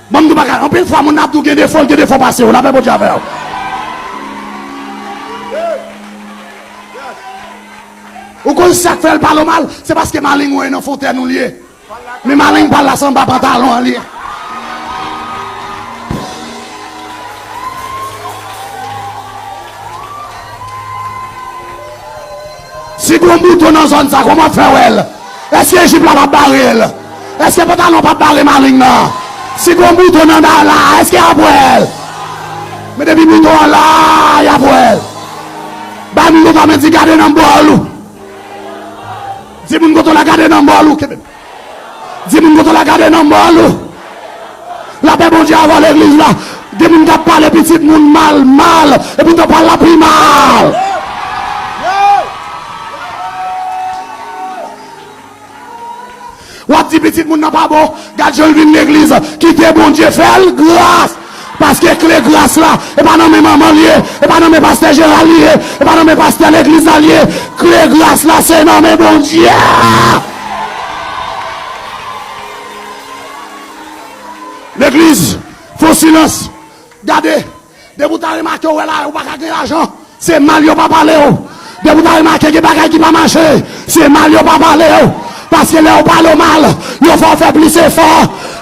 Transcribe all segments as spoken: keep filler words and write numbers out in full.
Ban m di w bagay, anpil fwa moun nan ap di w gen defo, l gen defo pase w. Lapè Bondye avè w. Ou konn sa k fè l pale w mal? Se paske maleng ou nan fontèn ou l ye. Men maleng pa l la, se anba pantalon an li ye. Si gon bouton nan zòn sa, kòman w ap fè wè l? Èske jip la p ap bare l? Èske pantalon p ap bare maleng nan? Si gon bouton nan da la, èske y ap wè l? Men depi bouton an la, y ap wè l. Bay moun kote w la men, di gade nan bòl ou. Di moun kote w la gade nan bòl ou. Kenbe. Di moun kote w la gade nan bòl ou. Lapè Bondye avè w legliz la. Gen moun k ap pale pitit moun mal, mal, epi tan pral la pi mal. W ap di pitit moun nan pa bon, gad jan l vin legliz, kite Bondye fè l gras. Paske kle gras la, e pa nan men manman l ye, e pa nan men pastè jeneral li ye, e pa nan men pastè legliz la l ye. Kle gras la, se nan men Bondye. Legliz, fè w silans. Gade, depi w ta remake w wè la, ou pa ka gen lajan, se mal yo pa pale w. Depi w ta remake gen bagay ki pa mache, se mal yo pa pale w. Paske lè yo pale w mal, yo fè w fè plis efò.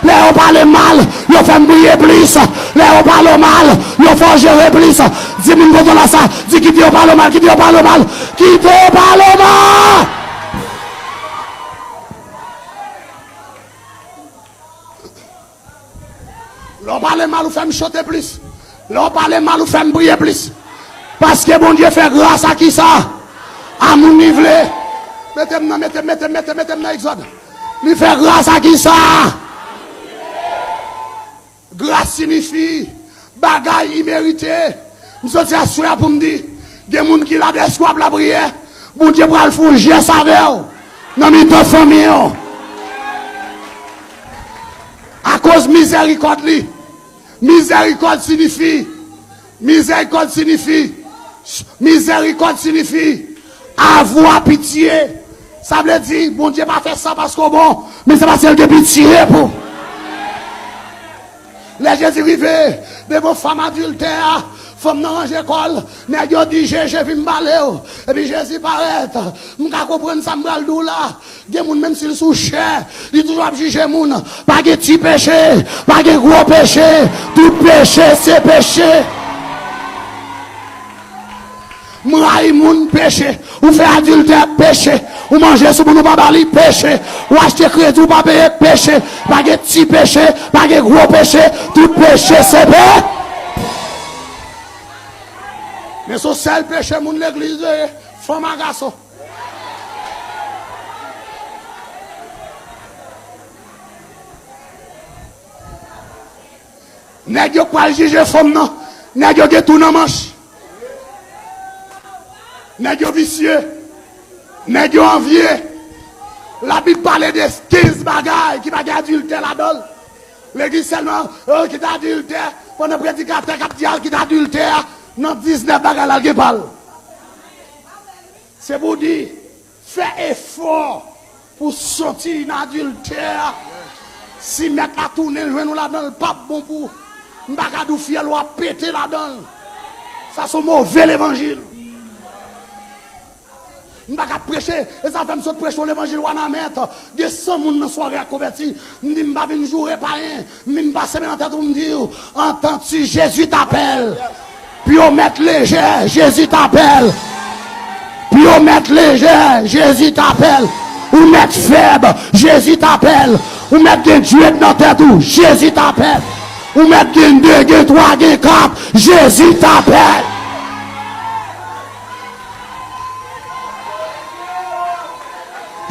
Lè yo pale mal, yo fè m priye plis. Lè yo pale w mal, yo fè w jere plis. Di moun kote w la sa, di kite yo pale w mal, kite yo pale w mal, kite yo pale w mal. Lè w pale mal, ou fè m chante plis. Lè w pale mal, ou fè m priye plis. Paske Bondye fè gras a kisa? A moun li vle. Mete m nan, mete m, mete m, mete m, mete m nan Egzòd. Li fè gras a kisa? Gras siyifi bagay imerite. M soti aswè a pou m di, gen moun ki la dèske w ap lapriyè, Bondye pral fè yon jès avè w nan mitan fanmi w. Akoz mizèrikòd li. Mizèrikòd siyifi, mizèrikòd siyifi, mizèrikòd siyifi, avoir pitié. Sa vle di, Bondye pa fè sa paske w bon, men se paske l gen pitye pou. Lè Jezi rive devan fanm adiltè a, fanm nan ranje kò l, nèg yo di, Jezi, vin m pale w. Epi Jezi parèt, m ka konprann sa m pral di w la. Gen moun, menm si l sou chè, li toujou ap jije moun. Pa gen ti peche, pa gen gwo peche, tout peche se peche. M rayi moun, peche. Ou fè adiltè, peche. Ou manje sou moun ou pa ba li, peche. Ou achte kredi ou pa peye, peche. Pa gen ti peche, pa gen gwo peche, tout peche se pe. Men se yon sèl peche moun legliz yo ye, fanm a gason. Nèg yo k pral jije fanm nan, nèg yo gen tou nan manch. Nèg yo visye. Nèg yo anvye. Labib pale de kenz bagay ki pa gen adiltè ladan l. Legliz sèlman, yo kite adiltè, pandan predikatè k ap di al kite adiltè a, nan diznèf bagay la, l gen pa l. Se pou di, fè efò pou soti nan adiltè a. Si mèt la tounen jwenn ou ladan l, p ap bon pou ou. M pa ka di w fyèl ou ap pete ladan l. Sa se yon move levanjil. M pa ka preche, e sa fè m sot preche yon levanjil Wanament. Gen san moun nan sware a konvèti. M di m pa vin joure payen, m vin pase men nan tèt ou, m di w, entends-tu, Jésus t'appelle. Pyomèt lejè, Jezi t apèl. Pyomèt lejè, Jezi t apèl. Ou mèt fèb, Jezi t apèl. Ou mèt gen djwèt nan tèt ou, Jezi t apèl. Ou mèt gen de, gen twa, gen kat, Jezi t apèl.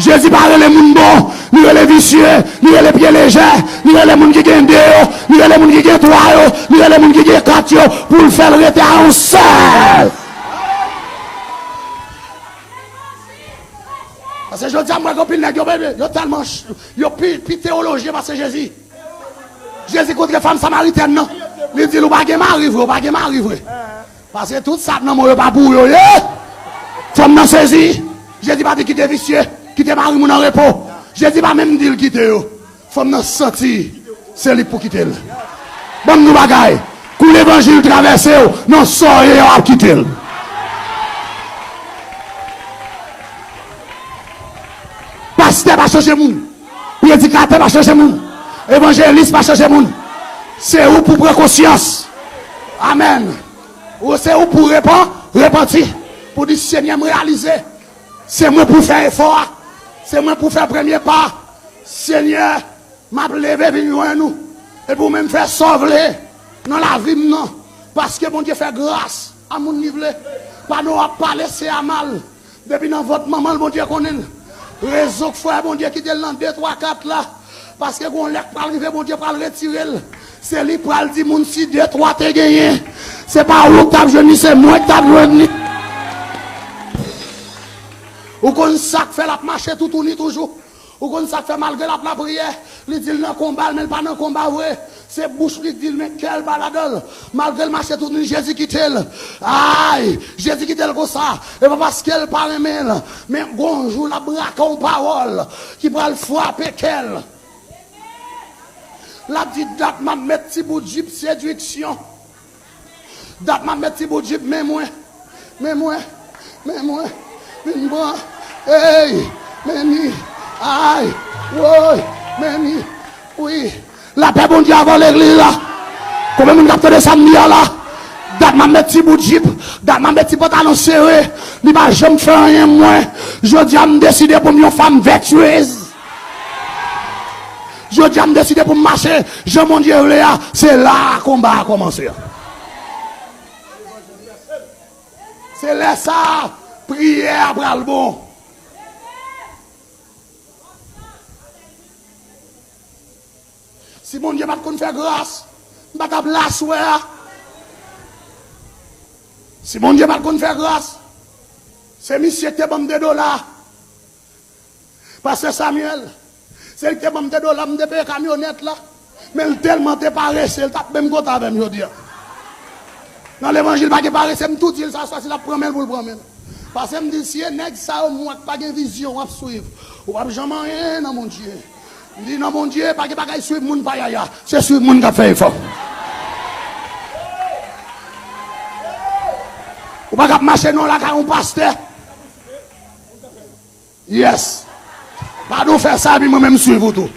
Jezi pa rele moun bon, li rele visye, li rele pye lejè, li rele moun ki gen de yo, li rele moun ki gen twa yo, li rele moun ki gen kat yo, pou l fè l rete a yon sèl. Paske jodi a, m wè gen anpil nèg yo, yo tèlman ch-, yo pi, pi teyolojyen pase Jezi. Jezi kontre fanm samaritèn nan. Li di l, ou pa gen mari vre, ou pa gen mari vre. Paske tout sa k nan men w yo pa pou ou yo ye. Fanm nan sezi. Jezi pa di kite visye, kite mari moun an repo. Jezi pa menm di l kite yo. Fanm nan santi. Se li k pou kite l. Ban m di w bagay. Kou levanjil travèse w, nan sa w ye a, w ap kite l. Pastè pa chanje moun. Predikatè pa chanje moun. Evanjelis pa chanje moun. Se ou pou pran konsyans. Amèn. Ou, se ou pou repan-, repanti. Pou di, Senyè, m reyalize. Se mwen pou fè efò a. Se mwen pou fè premye pa. Senyè, m ap leve vin jwenn ou. Epi ou menm fè sa w vle nan lavi m nan. Paske Bondye fè gras a moun li vle. Pa nou ap pale se a mal. Depi nan vant manman l, Bondye konnen l. Rezon k fè Bondye kite l nan de, twa, kat la. Paske gon lè k pral rive, Bondye pral retire l. Se li k pral di moun si de, twa te genyen. Se pa ou k t ap jwenn li, se mwen k t ap jwenn li. Ou konn sa k fè l ap mache toutouni toujou. Ou konn sa k fè malgre l ap lapriyè, li di l nan konba l, men l pa nan konba vre. Se bouch li k di l, men kè l pa ladan l. Malgre l mache toutouni, Jezi kite l. Ay, Jezi kite l konsa. E pa paske l pa renmen l, men gon jou l ap brake yon pawòl ki pral frape kè l. L ap di, dat m ap met ti bout jip sedwiksyon. Dat m ap met ti bout jip, men mwen, men mwen, men mwen, vin pran, ey, men ni, ay, woy, men ni, wi. Lapè Bondye avè w legliz la. Konbyen moun k ap tande sa m di a la? Dat m ap met ti bout jip, dat m ap met ti pantalon sere, li pa janm fè anyen mwen. Jodi a m deside pou m yon fanm vètyez. Jodi a m deside pou m mache jan Bondye vle a, se la a konba a kòmanse a. Se lè sa a, priyè a pral bon. Si Bondye pa t konn fè gras, m pa t ap la aswè a. Si Bondye pa t konn fè gras, se misye ki te ban m de dola. Pastè Samuel, se li ki te ban m de dola, m te peye kamyonèt la. Men l tèlman te parese, l t ap menm kontan avè m jodi a. Nan levanjil, pa gen parese, m tou di l sa swa si l ap pran men l pou l pran men l. Paske m di l, si e nèg sa yo m wè k pa gen vizyon w ap swiv, ou p ap janm anyen nan Bondye. M di, nan Bondye, pa gen bagay swiv moun payaya, se swiv moun k ap fè efò. Ou pa ka ap mache nan lakay yon pastè. Yes. Padon fè sa, epi mwen menm swiv ou tou.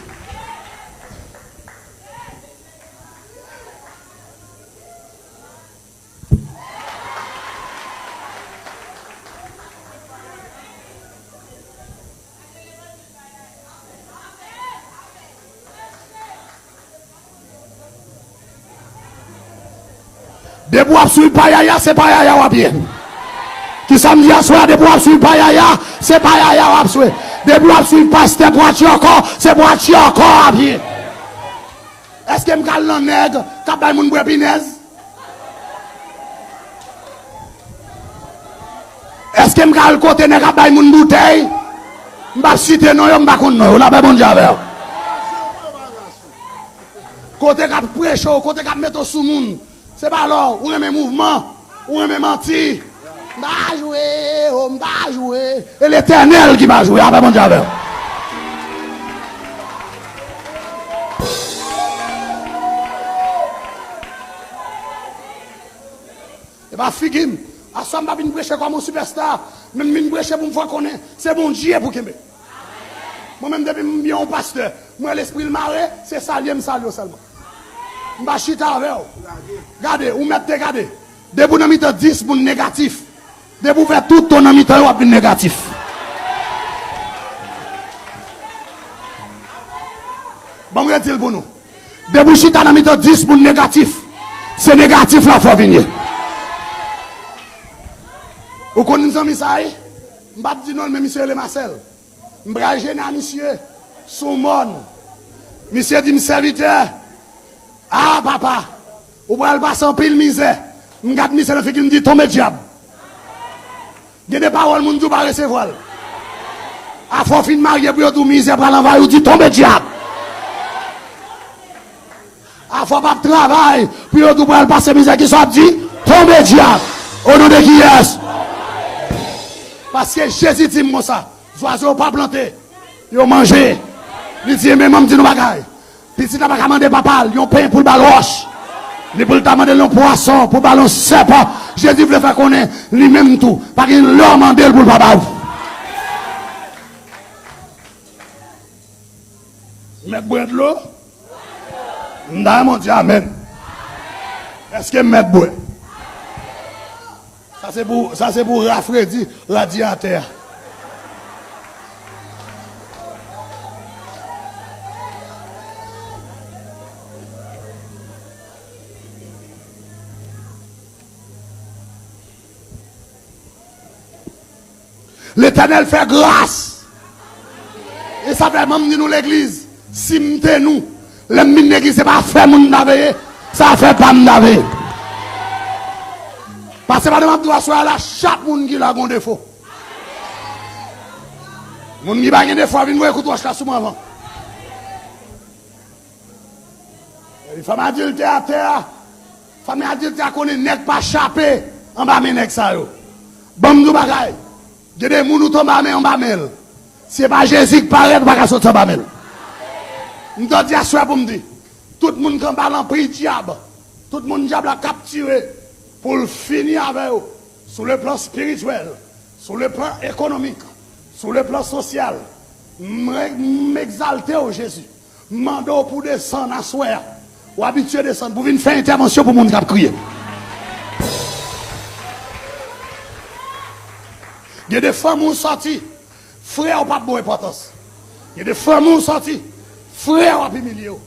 Depi w ap swiv payaya, se payaya w ap ye. Kisa m di aswè a? Depi w ap swiv payaya, se payaya w ap swiv. Depi w ap swiv pastè pwatyòkò, se pwatyòkò w ap ye. Èske m ka al nan nèg k ap bay moun bwè pinèz? Èske m ka al kote nèg ap bay moun boutèy? M p ap site non yo, m pa konn non yo. Lapè Bondye avè w. Kote k ap preche w, kote k ap mete w sou moun. Se pa lè w renmen mouvman, ou renmen manti. M pa jwe, o, m pa jwe. E Letènèl ki pa jwe. Lapè Bondye avè w. E pa figi m. Aswè m pa vin preche kòm yon sipèsta, men m vin preche pou m fè konnen se Bondye pou kenbe. Mwen menm, depi m byen yon pastè, m wè lespri l mare, se salye m salye w sèlman. M pa chita avè w. Gade, ou mèt te gade. Depi w nan mitan dis moun negatif, depi w fè tout ton nan mitan yo, w ap vin negatif. Ban m redi l pou nou. Depi w chita nan mitan dis moun negatif, se negatif la fè w vin ye. Ou konn zanmi sa a, wi? M p ap di non l, men misye rele Masèl. M pral jene a misye sou mòn. Misye di m, sèvitè, a papa, ou pral pase anpil mizè. M gad misye nan figi, m di, tonbe dyab. Gen de pawòl moun di w pa resevwa l. Afè w fin marye pou yo di w mizè pral anvayi w, di, tonbe dyab. Afè w p ap travay pou yo di w pral pase mizè, kisa w ap di? Tonbe dyab. O non de kiyès? Paske Jezi di m konsa, zwazo yo pa plante, yo manje. Li di, men mwen m di nou bagay. Pitit la pa ka mande papa l yon pen pou l ba l wòch, ni pou l ta mande l yon pwason, pou l ba l yon sèpan. Jezi vle fè konnen, li menm tou, pa gen lè w mande l pou l pa ba ou. Mèt bwè dlo? M ta renmen w di amèn. Èske m mèt bwè? Sa se pou, sa se pou rafredi radyatè a. Letènèl fè gras. E sa fè m di nou legliz, si m te nou, lè m vin legliz, se pa afè moun m ta veye, se afè pa m m ta veye. Paske pandan m ap di w aswè a la, chak moun ki la gon defo. Moun ki pa gen defo a vin voye kout wòch la sou mwen avan. Epi fanm adiltè atè a, fanm adiltè a konnen nèg pa chape anba men nèg sa yo. Ban m di w bagay, gen de moun ou tonbe anba men, anba men l. Si se pa Jezi k parèt, ou pa ka soti anba men l. M t di aswè pou m di, tout moun k anba lanpri dyab, tout moun dyab la kaptire pou l fini avè yo, sou le plan espirityèl, sou le plan ekonomik, sou le plan sosyal, m, m egzalte w, Jezi. M mande w pou w desann aswè a. W abitye desann pou vin fè entèvansyon pou moun k ap kriye. Gen de fanmi w sòti, frè w p ap ba w enpòtans. Gen de fanmi w sòti, frè w ap imilye w.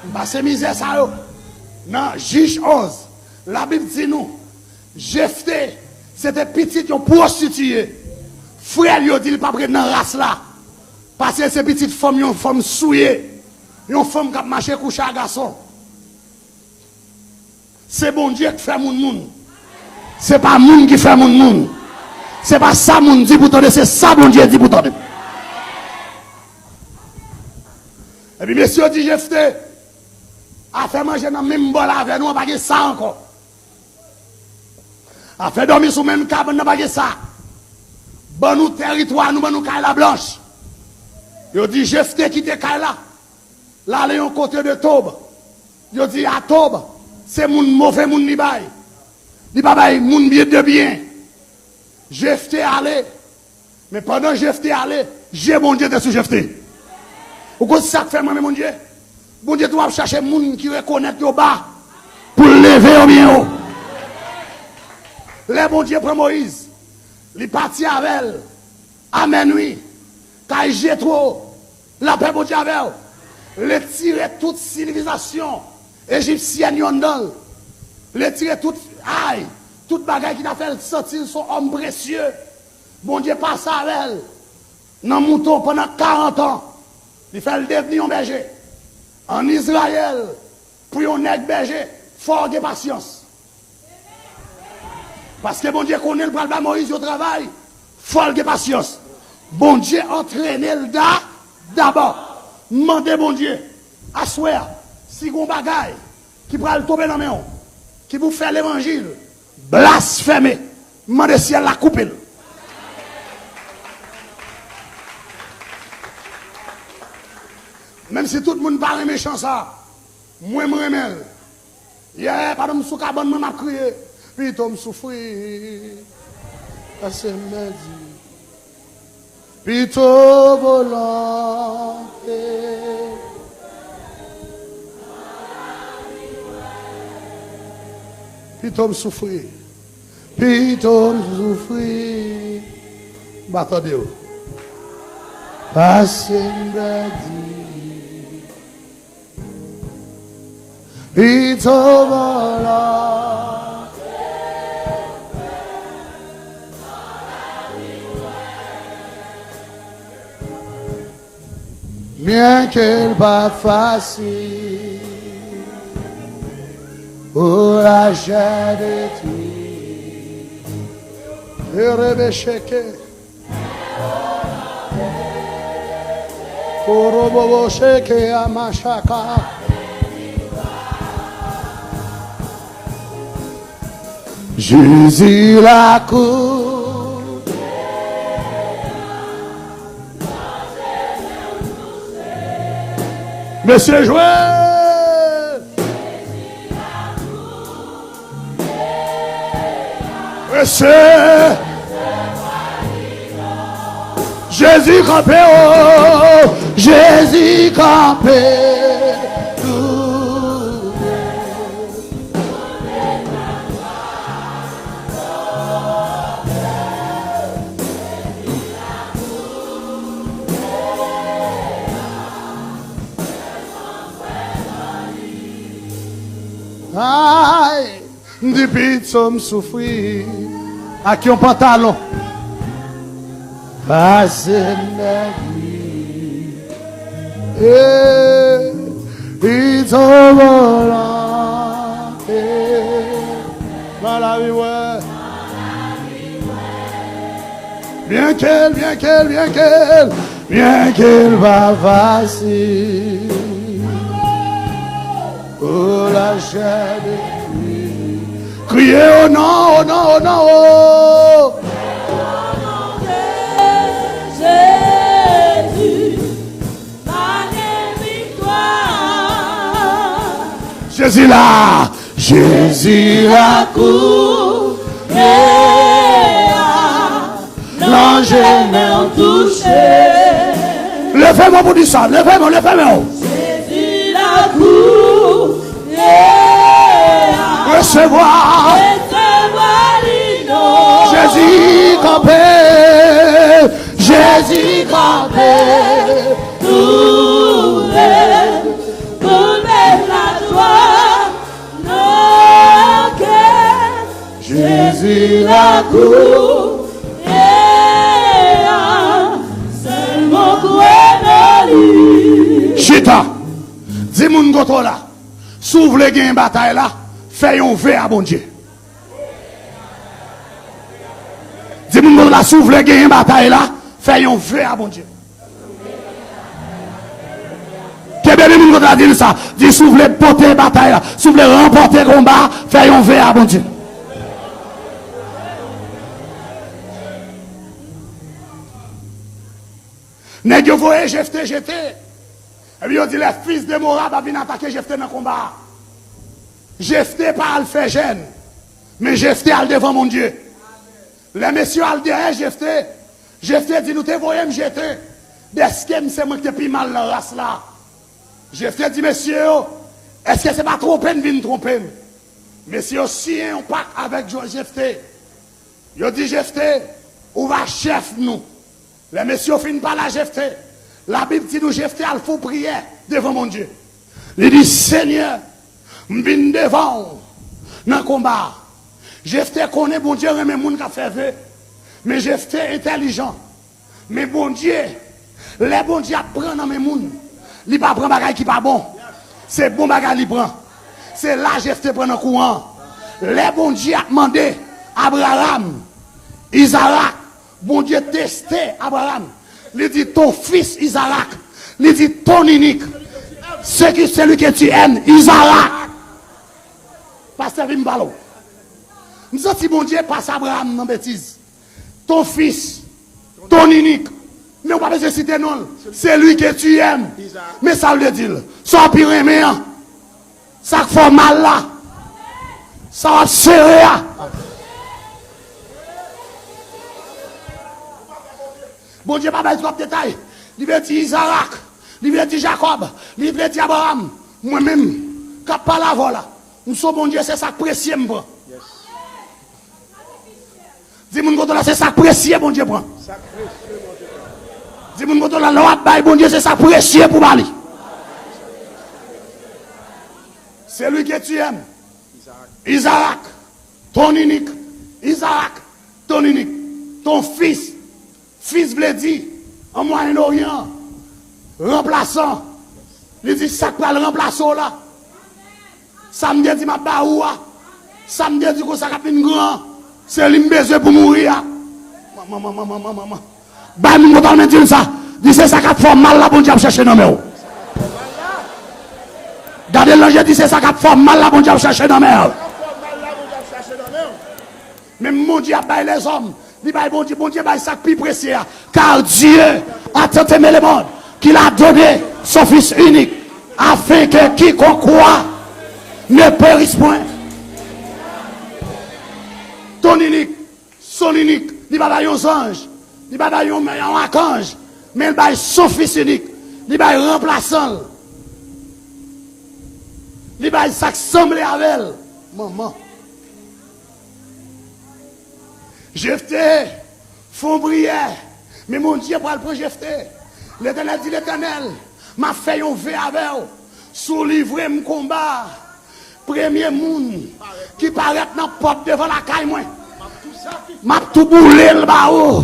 M pase mizè sa yo. Nan Jij onz, Labib di nou, Jefte, se te pitit yon pwostitiye. Frè l yo di l p ap ret nan ras la. Paske se pitit fanm, yon fanm souye, yon fanm k ap mache kouche ak gason. Se Bondye k fè moun moun. Se pa moun ki fè moun moun. Se pa sa moun di pou tande, se sa Bondye di pou tande. Epi mesye yo di Jefte, afè manje nan menm bòl avè nou an, pa gen sa ankò. Afè dòmi sou menm kabann nan, pa gen sa. Ban nou tèritwa nou, ban nou kay la blanch. Yo di Jefte kite kay la, l ale yon kote de Tob. Yo di a Tob, se moun, move moun li bay. Li pa bay moun byen de byen. Jefte ale. Men pandan Jefte ale, je Bondye te sou Jefte. Ou konn sa k fè m renmen Bondye? Bondye tou ap chache moun ki rekonèt yo ba pou l leve yo byen wo. Lè Bondye pran Moyiz, li pati avè l a mè nwi kay Jetwo. Lapè Bondye avè w. L retire tout sivilizasyon ejipsyèn yo anndan l. L retire tout ay, tout bagay ki ta fè l santi l se yon òm presye. Bondye pase avè l nan mouton pandan karant an. Li fè l devni yon bèje. Ann Izrayèl, pou yon nèg bèje, fò w gen pasyans. Paske Bondye konnen l pral ba Moyiz yon travay, fò l gen pasyans. Bondye antrene l da, dabò. Mande Bondye, aswè a, si gon bagay ki pral tonbe nan men w, ki pou fè levanjil blasfeme, mande syèl la koupe l. Menm si tout moun pa renmen chan sa, mwen, m renmen l. Yè, pandan m sou kabann mwen, m ap kriye, pito m soufri pase m bèdi. Pito volonte. Pito m soufri. Pito m soufri. M pa tande w. Pase m bèdi. Pito volonte. Byenke l pa fasil pou lachè detwi. Erebe cheke. Korobobo sheke amashaka. Jezi lakou. Mesye jwe! Mesye! Jezi kanpe o! Jezi kanpe! Ay, m di pitso m soufri ak yon pantalon. Pase m nèg wi. Eh, pitso volan. Eh, nan lavi wè. Byen ke l, byen ke l, byen ke l, byen ke l pa fasil. O la chè de Kris. Kriye o non, o non, o non, o. Jezi la, Jezi la kounye a, nan je men w touche. Leve men w pou di sa, leve men w, leve men w. Jezi la kounye a, resevwa, resevwa li non. Jezi kanpe, Jezi kanpe. Touve, touve latwa. Jezi la kounye a, sèlman kwè nan li. Chita. Di moun kote w la, si w vle genyen batay la, fè yon ve a Bondye. Di moun kote w la, si w vle genyen batay la, fè yon ve a Bondye. Kenbe men moun kote w la, di l sa. Di, si w vle pote batay la, si w vle ranpòte konba a, fè yon ve a Bondye. Nèg yo voye Jefte jete. Epi yo di, les fils de Morab ap vin atake Jefte nan konba a. Jefte pa al fè jèn, men Jefte al devan Bondye. Lè mesye yo al dèyè Jefte, Jefte di, nou te voye m jete, dèske m se mwen ki te pi mal nan ras la. Jefte di mesye yo, èske se pa twonpe n vin twonpe m? Mesye yo siyen yon pak avèk Jefte. Yo di Jefte, ou va chèf nou. Lè mesye yo fin pale a Jefte, Labib di nou Jefte al fè yon priyè devan Bondye. Li di, Senyè, m vin devan w nan konba a. Jefte konnen Bondye renmen moun k ap fè ve, men Jefte entèlijan. Men Bondye, lè Bondye ap pran nan men moun, li pa pran bagay ki pa bon. Se bon bagay li pran. Se la Jefte pran nan kouran an. Lè Bondye ap mande Abraram, Izarak, Bondye teste Abraram. Li di, ton fils Isaac. Li di, ton unique, ce qui, celui que tu aimes, Isaac. Pastè, vin m pale w. M santi Bondye pase Abraram nan betiz. Ton fils, ton unique. Men w pa bezwen site non l. Celui que tu aimes. Men sa w vle di l. Sa w pi renmen an. Sa k fè w mal la. Sa w ap sere a. Bondye pa bay twòp detay. Li vle di Izarak. Li vle di Jakòb. Li vle di Abraram. Mwen menm, k ap pale avè w la. M se yon Bondye, se sa k presye m pran. Di moun kote w la, se sa k presye Bondye pran. Di moun kote w la, lè w ap bay Bondye, se sa k presye pou ba li. Celui que tu aimes. Isaac, ton unique. Isaac, ton unique. Ton fils. Fils vle di, an Mwayen Oryan, ranplasan. Li di, sa k pral ranplase w la. Sa m te di m ap ba ou a, sa m te di konsa k ap vin gran an, se li m bezwen pou mouri a. Manman, manman, manman, manman. Bay moun kote w la, men di l sa. Di, se sa k ap fè w mal la, Bondye ap chèche nan men w. Gade l nan je, di, se sa k ap fè w mal la, Bondye ap chèche nan men w. Men Bondye ap bay lèzòm. Li bay Bondye, Bondye bay sa k pi presye a. Car Dieu a tant aimé le monde qu'il a donné son Fils unique. Afin que quiconque croit ne périsse point. Ton inik, son inik, li pa bay yon zanj, li pa bay yon, yon akanj, men l bay son fis inik, li bay ranplasan l, li bay sa k sanble avè l, manman. Jefte, fè yon priyè, men Bondye pral pran Jefte. Letènèl di, Letènèl, m ap fè yon ve avè w. Si w livre m konba a, premye moun ki parèt nan pòt devan lakay mwen, m ap tou boule l ba ou.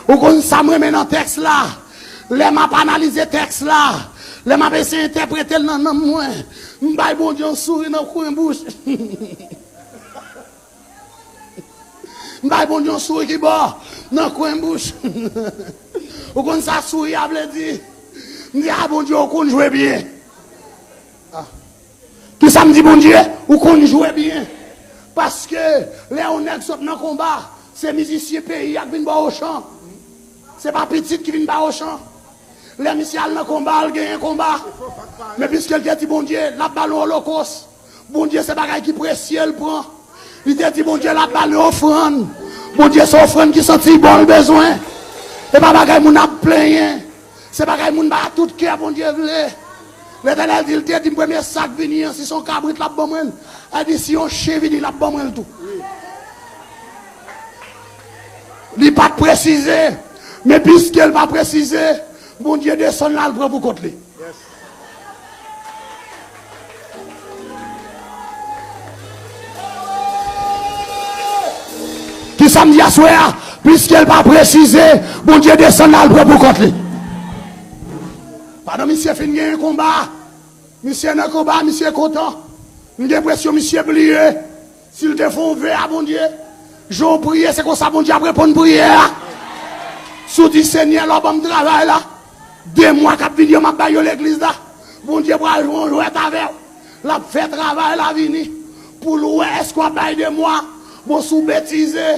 Ou konn sa m renmen nan tèks la? Lè m ap analize tèks la, lè m ap eseye entèprete l nan nanm mwen, m bay Bondye yon souri nan kwen bouch. M bay Bondye yon souri ki bò nan kwen bouch. Ou konn sa souri a vle di? M di, a, Bondye, ou konn jwe byen. Ah. Kisa m di Bondye? Ou konn jwe byen. Paske lè yon nèg sot nan konba, se mizisyen peyi a k vin ba w ochan. Se pa pitit ki vin ba w ochan. Lè misye al nan konba, l genyen konba. Men piske l te di Bondye, l ap ba l yon olokos. Bondye se bagay ki presye l pran. Li te di Bondye l ap ba l yon ofrann. Bondye se ofrann ki santi bon l bezwen. E pa bagay moun ap plenyen. Se bagay moun bay ak tout kè Bondye vle. Letènèl di, l te di m premye sa k vini an, si se yon kabrit l ap ban mwen l. Li di si yon chen vini, l ap ban mwen l tou. Li pa t presize, men piske l pa presize, Bondye desann l al pran pou kont li. Kisa m di aswè a? Piske l pa presize, Bondye desann al pran pou kont li. Pandan misye fin genyen konba, misye nan konba, misye kontan. M gen enpresyon misye bliye si l te fè yon ve a Bondye. Jan w priye, se konsa Bondye ap reponn priyè a. Si w di, Senyè, lè w ban m travay la, de mwa k ap vini yo, m ap bay yo legliz la. Bondye pral jwe yon jwèt avè w. L ap fè travay la vini pou l wè èske w ap bay de mwa. Bon, si w betize,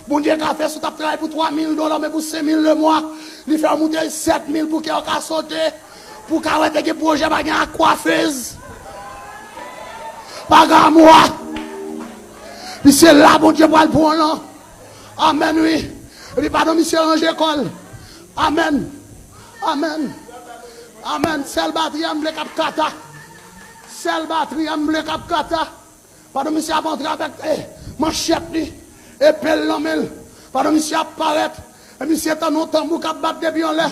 Bondye ka fè si w t ap travay pou twa mil dola, men pou senk mil de mwa, li fè w moute sèt mil pou kè w ka sote, pou w ka wè te gen pwojè, pa gen ak kwafez, pa gen amwa. Pi se la Bondye pral pran w lan. Amèn, wi. Epi pandan misye ranje kò l. Amèn. Amèn. Amèn. Sèl batri a m vle k ap kata. Sèl batri a m vle k ap kata. Pandan misye ap antre avèk, eh, manchèt li, epe l nan men l. Pandan misye ap parèt, e misye tande yon tanbou k ap bat depi anlè.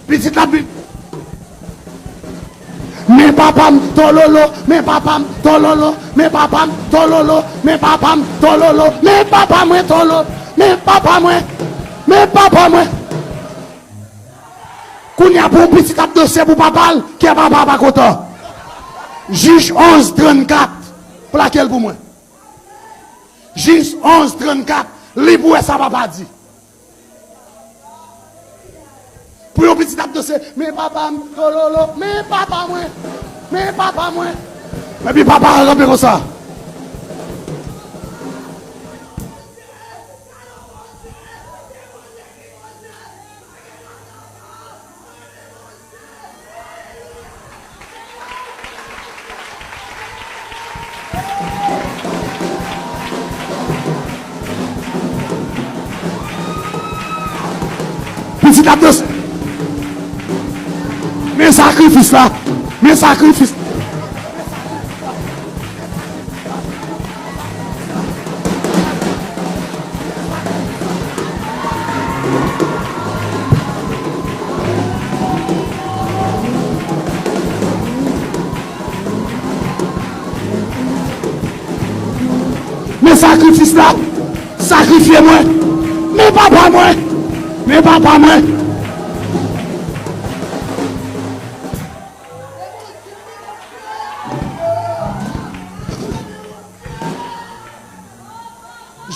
Pitit la vin. Men papa m tololo, men papa m tololo, men papa m tololo, men papa m tololo, men papa mwen tolo, men papa mwen, men papa mwen. Kounye a pou yon pitit ap danse pou papa l, kè papa a pa kontan. Jij onz trannkat, plake l pou mwen. Jij onz trannkat, li pou wè sa papa di. Pou yon pitit ap danse, men papa m tololo, men papa mwen, men papa mwen. Epi papa a ranpe konsa. Pitit ap danse. Men sakrifis la. Men sakrifis. Men sakrifis la, sakrifye mwen. Men papa mwen, men papa mwen.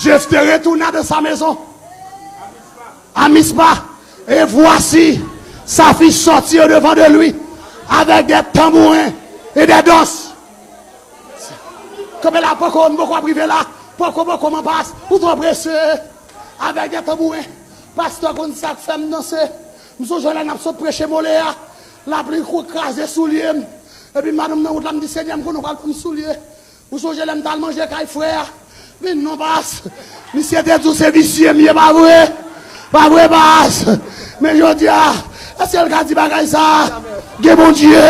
Jephthé retourna dans sa maison, à Mizpa, et voici, sa fille sortit au-devant de lui avec des tambourins et des danses. Kanpe la, poko, m poko ap rive la. Poko, poko, m an pas. Ou twò prese. Avèk de tanbouren. Pastè konn sa k fè m danse. M sonje lè n ap sot preche mole a. Lapli kou kraze soulye m. Epi madanm nan wout la, m di, Senyè, m konnen w pral ban m soulye. Ou sonje lè m t al manje kay frè a? Vin non, pas. Misye te di w se visye m ye, pa vre? Pa vre, pas? Men jodi a, èske l ka di bagay sa? Gen Bondye.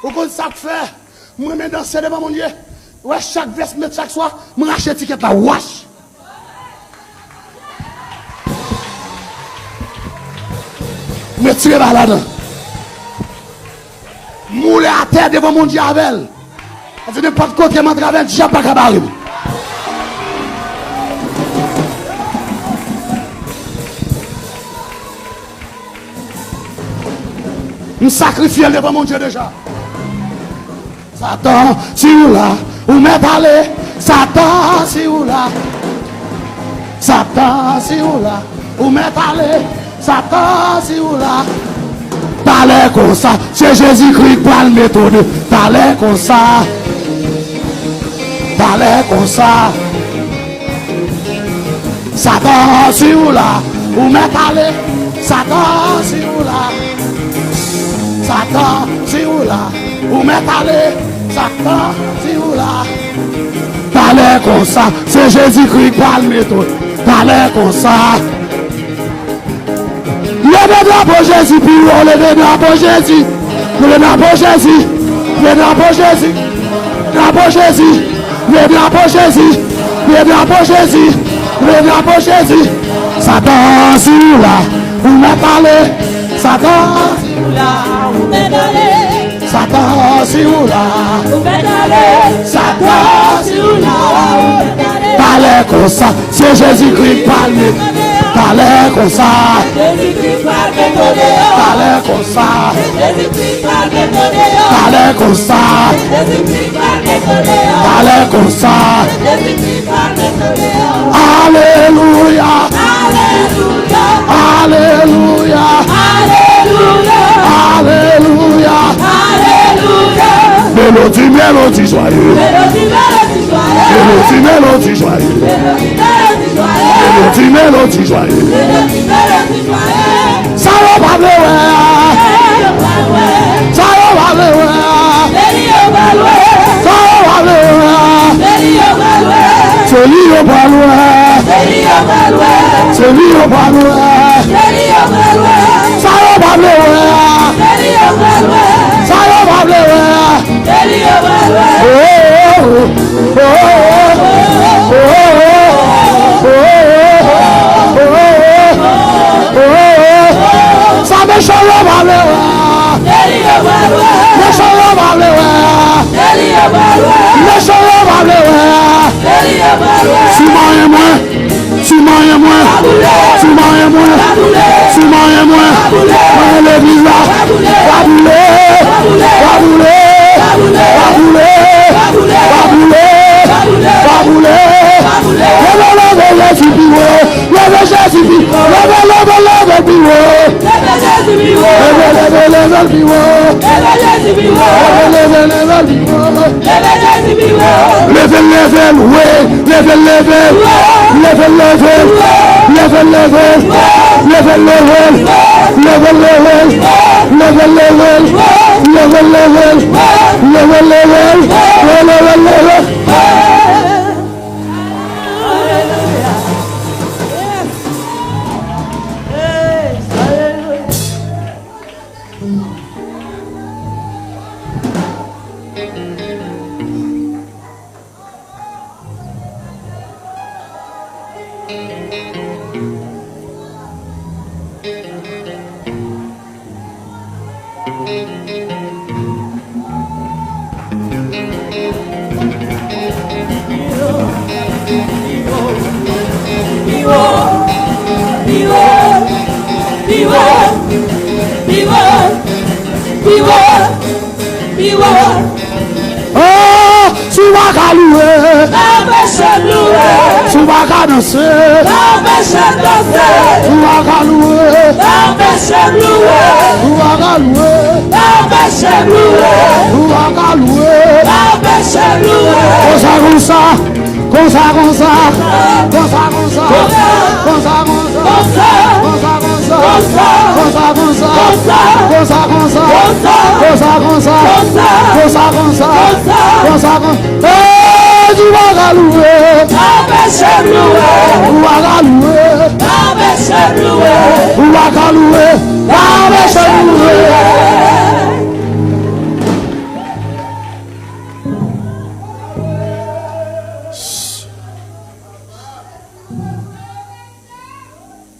Ou konn sa k fè? Mwen renmen danse devan Bondye. Wè, chak vès m met chak swa, m rache etikèt la, wach. M retire bagay ladan. M woule atè devan Bondye avè l. Sa di nenpòt kote m antre avè l, dyab pa ka bare m. M sakrifye l devan Bondye deja. Satan, si ou la, ou mèt ale. Satan, si ou la. Satan, si ou la, ou mèt ale. Satan, si ou la. Talè konsa, se Jezikri k pral mete w de. Talè konsa. Talè konsa. Satan, si ou la, ou mèt ale. Satan, si ou la. Satan, si ou la, ou mèt ale. Satan, si ou la. Talè konsa, se Jezikri k pral mete w. Talè konsa. Leve drapo Jezi pi wo, leve drapo Jezi. Leve drapo Jezi. Leve drapo Jezi. Drapo Jezi. Leve drapo Jezi. Leve drapo Jezi. Leve drapo Jezi. Satan, si ou la, ou mèt ale. Satan, si ou la, ou mèt ale. Satan, si ou la, ou mèt ale. Satan, si ou la, ou mèt ale. Talè konsa, se Jezikri k pral mete. Talè konsa. Jezikri pral mete w deyò. Talè konsa. Jezikri pral mete w deyò. Talè konsa. Jezikri pral mete w deyò. Talè konsa. Jezikri pral mete w deyò. Alelouya. Alelouya. Alelouya. Alelouya. Alelouya. Alelouya. Melodi, melodi jwaye. Melodi, melodi jwaye. Melodi, melodi jwaye. Melodi, melodi jwaye. Melodi, melodi jwaye. Melodi, melodi jwaye. Sa yo pa vle wè a. Sa yo pa vle wè a. Sa yo pa vle wè a. Se li yo pral wè. Se li yo pral wè. Se li yo pral wè. Se li yo pral wè. Sa yo pa vle wè a. Se li yo pral wè. Sa yo pa vle wè a. Se li yo pral wè. Oh, oh, oh, oh. Sa mechan yo pa vle wè a. Mechan yo pa vle wè a. Mechan yo pa vle wè a. Si w manyen mwen, si w manyen mwen, si w manyen mwen, si w manyen mwen, mwen legliz la, w a boule, w a boule, w a boule, w a boule, w a boule, w a boule. Leve, leve Jezi pi wo, leve Jezi pi wo, leve, leve, leve pi wo. Leve Jezi pi wo. Leve, leve, leve l pi wo. Leve Jezi pi wo. Leve, leve, leve l pi wo. Leve Jezi pi wo. Leve l, leve l, wi. Leve l, leve l. Leve l, leve l. Leve l, leve l. Leve l, leve l. Leve l, leve l. Leve l, leve l. Leve l, leve l. Leve l, leve l. Oh, si w pa ka louwe, pa anpeche m louwe. Si w pa ka danse, pa anpeche m danse. Si w pa ka louwe, pa anpeche m louwe. Si w pa ka louwe, pa anpeche m louwe. Si w pa ka louwe, pa anpeche m louwe. Konsa, konsa, konsa, konsa, konsa, konsa, konsa, konsa, konsa, konsa, Konsa, konsa, konsa, konsa, konsa, konsa, konsa, konsa, konsa. Hey, ou pa ka louwe. Anpeche m louwe. Ou pa ka louwe. Anpeche m louwe. Ou pa ka louwe. Anpeche m louwe.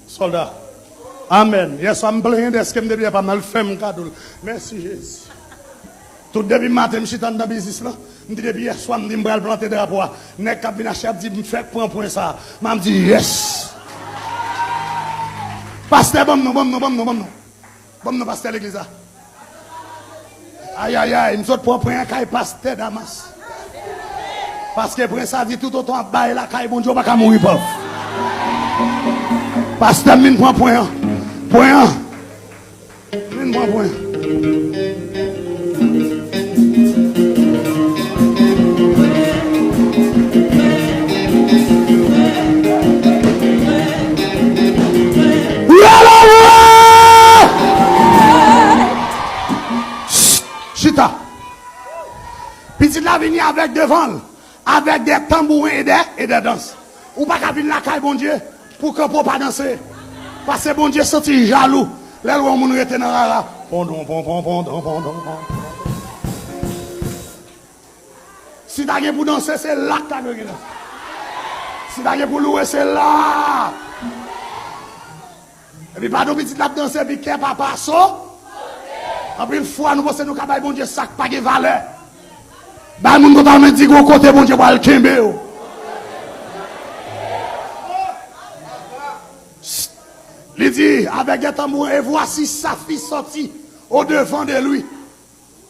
Sòlda. Amèn. Yèswa, m plenyen dèske m depi yè pa m nan, l fè m kado l. Mèsi, Jezi. Tout depi maten, m chita anndan biznis lan. M di depi yèswa, m di m pral plante drapo a. Nèg k ap vin achte ap di m fèk pran pwen sa a. M ap di, yès. Pastè, ban m non, ban m non, ban m non, ban m non. Ban m non, pastè legliz la. Ayayay, m sot pran pwen an kay pastè Damas. Paske pwen sa di toutotan w ap bay lakay Bondye, ou pa ka mouri pòv. Pastè, m vin pran pwen an. Pwen an. M vin pran pwen an. Chita. Pitit la vini avèk devan l, avèk de tanbouren e de, e de dans. Ou pa ka vin lakay Bondye pou kanpe w pa danse. Paske Bondye santi jalou lè l wè yon moun rete nan rara. Pondon, pon, pon, pondon, pondon, pon. Si ta gen pou danse, se la k ta dwe gen danse. Si ta gen pou louwe, se la. Epi pa nou pitit la ap danse, epi kè papa so. Anpil fwa, nou panse nou ka bay Bondye sa k pa gen valè. Bay moun kote w men di, gon kote Bondye pral kenbe w. Li di, avec des tambours, et voici sa fille sortit au devant de lui.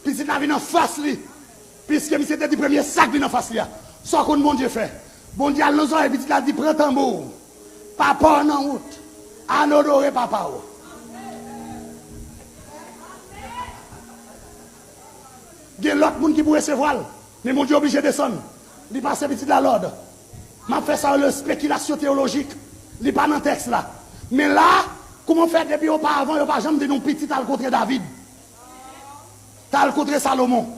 Pitit la vin anfas li. Piske misye te di premye sa k vin anfas li a. Sa w konn Bondye fè? Bondye al nan zòrèy pitit la, di, pran tanbou w. Papa w nan wout. Al onore papa w. Gen lòt moun ki pou resevwa l, men Bondye oblije desann. Li pase pitit la lòd. M ap fè sa yo rele spekilasyon teyolojik. Li pa nan tèks la. Men la, kouman fè depi oparavan yo pa janm di nou pitit al kontre David? T al kontre Salomon.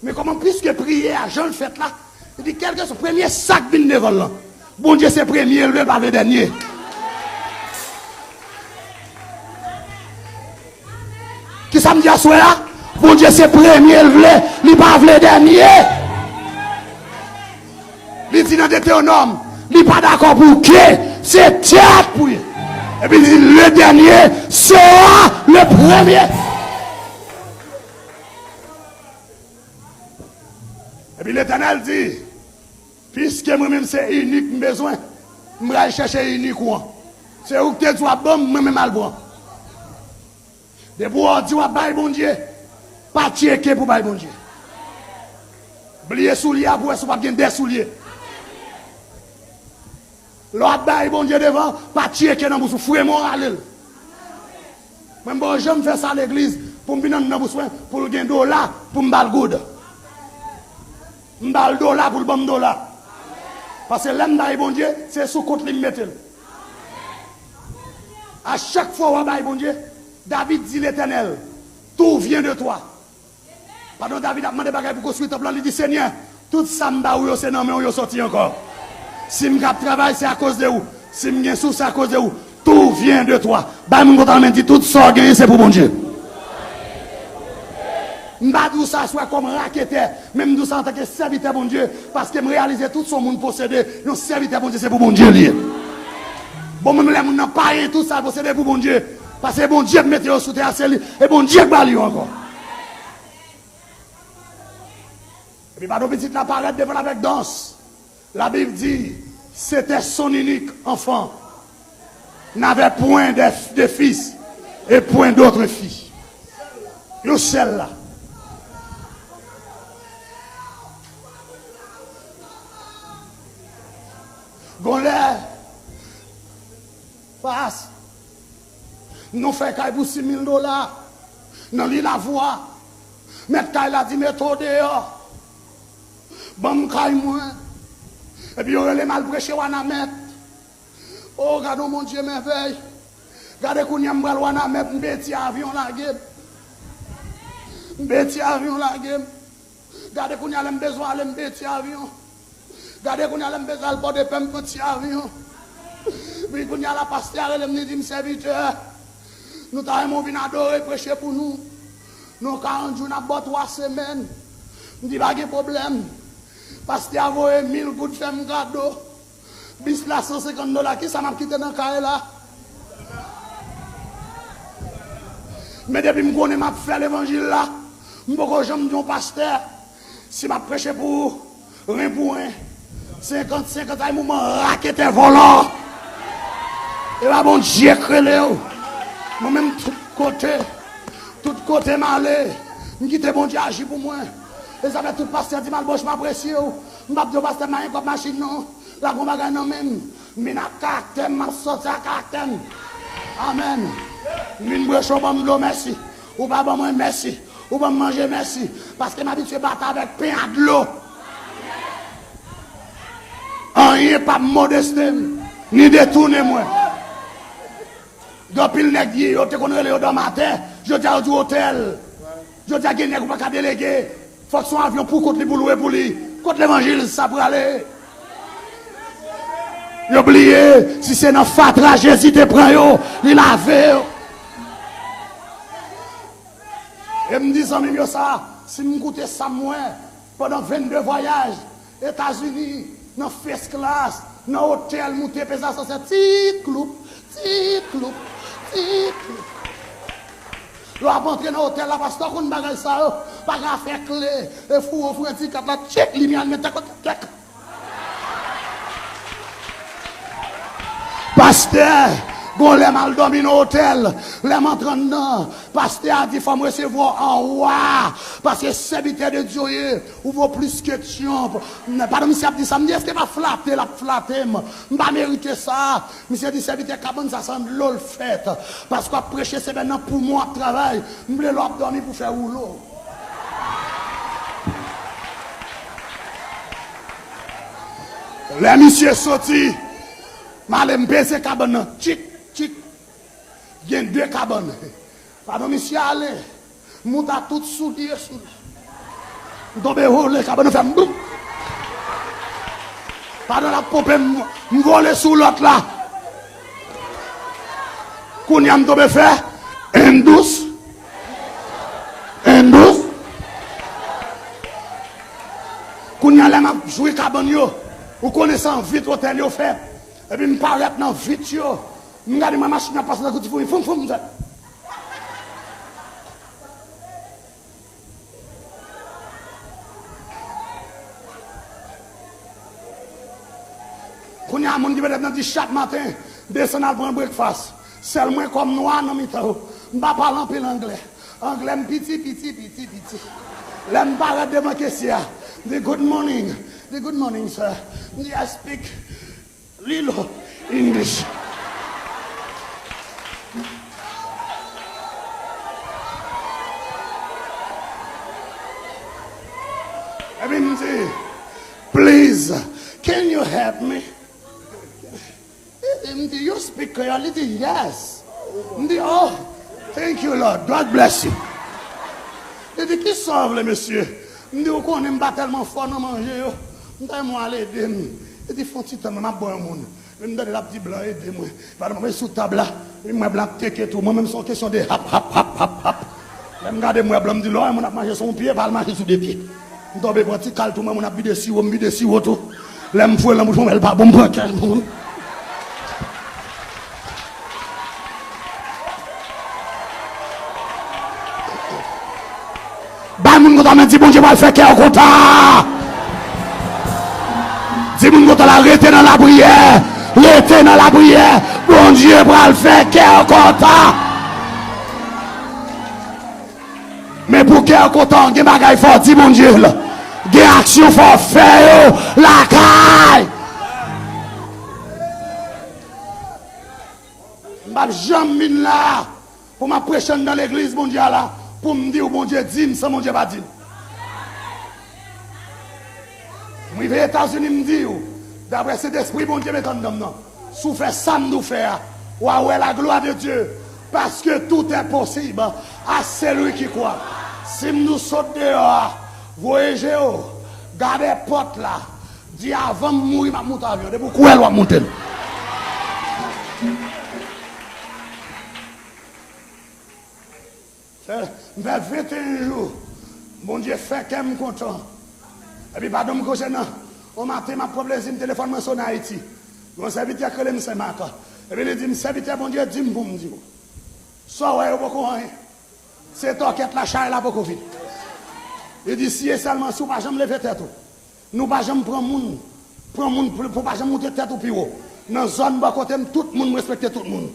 Men kòman, piske priyè a, jan l fèt la, li di, kèlkeswa premye sa k vin devan l lan, Bondye se premye, l vle, l pa vle dènye. Kisa m di aswè a? Bondye se premye, l vle, li pa vle dènye. Li di nan Detewonòm, li pa dakò pou ke, se tèt pou ye. Epi li di, le dernier sera le premier. Epi Letènèl di, piske mwen menm se inik m bezwen, m pral chèche inik ou an. Se ou ki te di w ap ban m, mwen menm al pran. Depi w di w ap bay Bondye, pa tcheke pou bay Bondye. Bliye soulye a pou wè si w p ap gen de soulye. Lè w ap bay Bondye devan, pa tcheke nan bous ou, fre men w rale l. Mwen, m poko janm fè sa legliz pou m vin anndan bous mwen, pou l gen dola, pou m ba l goud. M ba l dola pou l ban m dola. Paske lè m bay Bondye, se sou kont li m mete l. A chak fwa w ap bay Bondye, David di Letènèl, tout vient de toi. Pandan David ap mande bagay pou konstwi tanp lan, li di, Senyè, tout sa m ba ou yo, se nan men w yo soti ankò. Si m k ap travay, se akoz de ou. Si m gen souf, se akoz de ou. Tout vient de toi. Bay moun kote w men, di, tout sa w genyen, se pou Bondye. M pa di w sa aswè kòm raketè, men m di w sa antanke sèvitè Bondye, paske m reyalize tout sa yon moun posede, yon sèvitè Bondye, se pou Bondye l ye. Bon, menm lè moun nan pa gen tout sa l posede, pou Bondye, paske Bondye k mete yo sou tè a, se li, e Bondye k ba l yo ankò. Epi, pandan pitit la parèt devan l avèk dans, Labib di, c'était son unique enfant. N'avait point de, de fils et point d'autre fille. Yon sèl la. Gon lè, pas, nou fè kay pou sis mil dola nan Lilavwa. Mèt kay la di, mete w deyò. Ban m kay mwen. Epi yo rele m al preche Wanament. O, gade yon Bondye mèvèy. Gade kounye a m pral Wanament, m peye ti avyon lage m. M peye ti avyon lage m. Gade kounye a lè m bezwen ale, m peye ti avyon. Gade kounye a lè m bezwen al Pòdepè, m pran ti avyon. Wi, kounye a la pastè a rele m, li di m, "Sèvitè, nou ta renmen w vin adore, preche pou nou. Nou karant jou, n ap ba w twa semèn." M di, "Pa gen pwoblèm." Pastè a voye mil goud fè m kado. Bis la san senkant dola, kisa m ap kite nan kay la? Men depi m konnen m ap fè levanjil la, m poko janm di yon pastè, si m ap preche pou ou, ren pou ren, senkant senkant, ay moman raketè vòlò. E pa Bondye k rele w. Mwen menm tout kote, tout kote m ale, m kite Bondye aji pou mwen. E sa fè tout pastè di m, "Albòch, m apresye w." M p ap di w pastè m pa gen kòb machin non. L ap gon bagay nan men m. M vin ak karaktè m, m ap sòti ak karaktè m. Amèn. M vin preche, w ban m dlo, mèsi. Ou pa ban mwen, mèsi. Ou ban m manje, mèsi. Paske m abitye batay avèk pen a dlo. Anyen p ap modeste m, ni detounen mwen. Gen anpil nèg, yo te konn rele yo dòmatè, jodi a yo di otèl. Jodi a gen nèg ou pa ka delege. Fòk se yon avyon pou kont li pou lwe pou li. Kot levanjil sa prale? Yo bliye, si se nan fatra Jezi te pran yo, li lave yo. E m di zanmi m yo sa, si m koute sa m wè, pandan vennde vwayaj, Etazini, nan first class, nan otèl, moute peze asansè, ti kloup, ti kloup, ti kloup. Lè w ap antre nan otèl la, pastè konn bagay sa yo, pa gen afè kle, e fou, fou, ti kat la, tchik, limyè al mete kote, tèk. Pastè, gon lè m al dòmi nan otèl, lè m antre anndan, pastè a di, "Fò m resevwa w anwa, paske sèvitè de Dye w ye, ou vo plis ke Trump." Padan misye ap di sa, m di, "Èske pa flate l ap flate m? M pa merite sa." Misye di, "Sèvitè, kabann sa se an dlo l fèt, paske w ap preche semèn nan, poumon ap travay, m vle lè w ap dòmi pou fè woulo." Lè misye soti, m ale, m peze kabann nan, tchik, tchik. Gen de kabann. Padan misye ale, m moute a tout soulye sou li. M tonbe wole, kabann nan fè m boum. Padan l ap ponpe m, m vole sou lòt la. Kounye a m tonbe fè en dous, en dous. Kounye a lè m ap jwi kabann yo, ou konnen se an vit otèl yo fèt. Epi m parèt nan vit yo. M gade mwen machin ap pase tankou ti foumi. Foum, foum, m fè. Kounye a, moun ki petèt nan di chak maten, desann al pran breakfast. Sèl mwen kòm nwa nan mitan yo. M pa pale anpil anglè. Anglè m piti, piti, piti, piti. Lè m parèt devan kesye a, m di, "Good morning." M di, "Good morning, sir." M di, "I speak little English." Epi m di, "Please, can you help me?" Li di, "M di, you speak Creole?" Li di, "Yes." M di, "Oh, thank you, Lord. God bless you." Li di, "Kisa w vle, mesye?" M di, "Ou konnen m pa tèlman fò nan manje yo. M ta renmen w al ede m." Li di, "Fè yon ti tann, mwen, m ap ba w yon moun." Men m tande l ap di, "Blan, ede mwen." Li pa nan manje sou tab la. Epi m wè blan ap teke tou. Mwen menm, se yon kesyon de hap, hap, hap, hap, hap. Lè m gade, m wè blan, m di, "Lè w wè moun ap mache sou yon pye, pa al mache sou de pye." M tonbe pran ti kal tou, mwen, moun ap vide siwo, m vide siwo tou. Lè m foure lan bouch mwen, wè l pa bon, m pran kè. Bay moun kote w, men di, "Bondye pral fè kè w kontan." Di moun kote w la, "Rete nan lapriyè, rete nan lapriyè, Bondye pral fè kè w kontan." Men pou kè w kontan, gen bagay fò w di Bondye l. Gen aksyon fò w fè yo lakay. M p ap janm vin la pou m ap preche anndan legliz Bondye a la, pou m di w Bondye di m san Bondye pa di m. M rive Etazini, m di w, daprè Sentespri Bondye met anndan m nan, si w fè sa m di w fè a, Ou a wè la gloire de Dieu, parce que tout est possible à celui qui croit. Si m nou sot deyò a, voye je w, gade pòt la, di, avan m mouri, m ap moute avyon. Depi w kwè l, w ap moute l. Fè, m fè venteyen jou. Bondye fè kè m kontan. Epi pa dòmi koze nan. On maten, m ap pran plezi m, telefòn mwen sonnen Ayiti. Yon sèvitè k rele m Senmak. Epi li di m, sèvitè Bondye, di m pou m di w. Sa w wè yo poko anyen. Se tòkèt la, chay la poko vini. Li di, si e sèlman si w pa janm leve tèt ou. Nou pa janm pran moun, pran moun pou, pou pa janm moute tèt ou pi wo. Nan zòn bò kote m, tout moun, m respekte tout moun.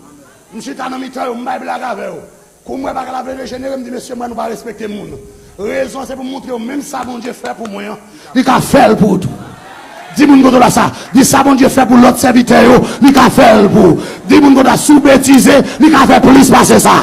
M chita nan mitan yo, m bay blag avè yo. Kou m wè bagay la vle dejenere, m di, mesye, m wè nou pa respekte moun. Rezon se pou m montre yo, menm sa Bondye fè pou mwen an, li ka fè l pou ou tou. Di moun kote w la sa. Di, sa Bondye fè pou lòt sèvitè yo, li ka fè l pou ou. Di moun kote w la, si w betize, li ka fè plis pase sa.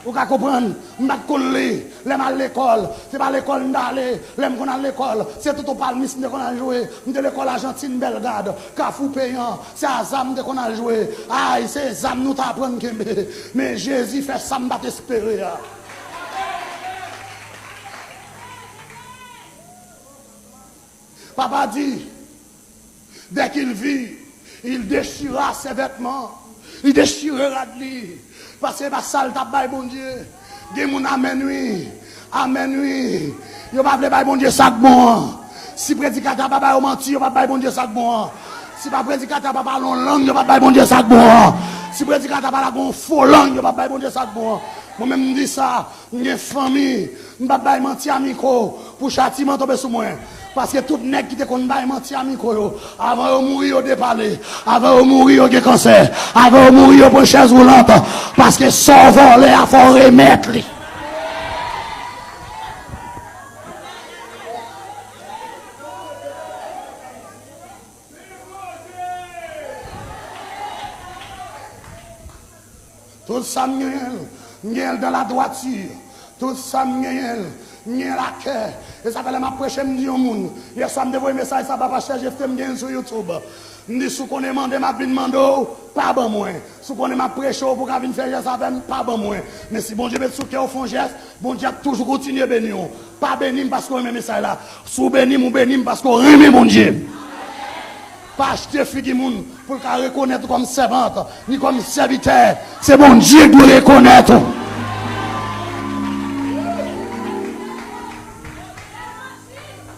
Ou ka konprann, m pa t konn li. Lè m al lekòl, se pa lekòl m t ale. Lè m konn al lekòl, se Toto Palmis m te konn al jwe. M te lekòl Ajantin, Bèlgad, Kafou Peyan. Se a zam m te konn al jwe. Ay, se zam nou t aprann kenbe. Men Jezi fè sa m pa t espere a. Papa di, dès qu'il vit, il déchira ses vêtements. Li dechire rad li. Paske se pa sa l t ap bay Bondye. Gen moun, amèn wi. Amèn wi. Yo pa vle bay Bondye sa k bon an. Si predikatè a pa ba yo manti, yo p ap bay Bondye sa k bon an. Si pa predikatè a pa pale yon lang, yo p ap bay Bondye sa k bon an. Si predikatè a pa lage yon fo lang, yo p ap bay Bondye sa k bon an. Mwen menm, m di sa. M gen fanmi, m p ap bay manti a mikwo pou chatiman tonbe sou mwen. Paske tout nèg ki te konn bay manti a mikwo yo, avan yo mouri, yo depale. Avan yo mouri, yo gen kansè. Avan yo mouri, yo pran chèz woulant. Paske sa w vòlè a, fò w remèt li. Tout sa m genyen l, m genyen l dans la droiture. Tout sa m genyen l, m genyen l ak kè. E sa fè lè m ap preche, m di yon moun. Yèswa, m te voye mesaj sa ba pastè Jefte, m genyen l sou YouTube. M di, si w konnen mande m ap vin mande w, pa ban mwen. Si w konnen m ap preche w pou w ka vin fè jès avè m, pa ban mwen. Men si Bondye met sou kè w fè yon jès, Bondye ap toujou kontinye beni w. Pa beni m paske w renmen mesaj la. Si w beni m, ou beni m paske w renmen Bondye. Pa achte figi moun pou l ka rekonèt ou kòm sèvant, ni kòm sèvitè. Se Bondye k dwe rekonèt ou.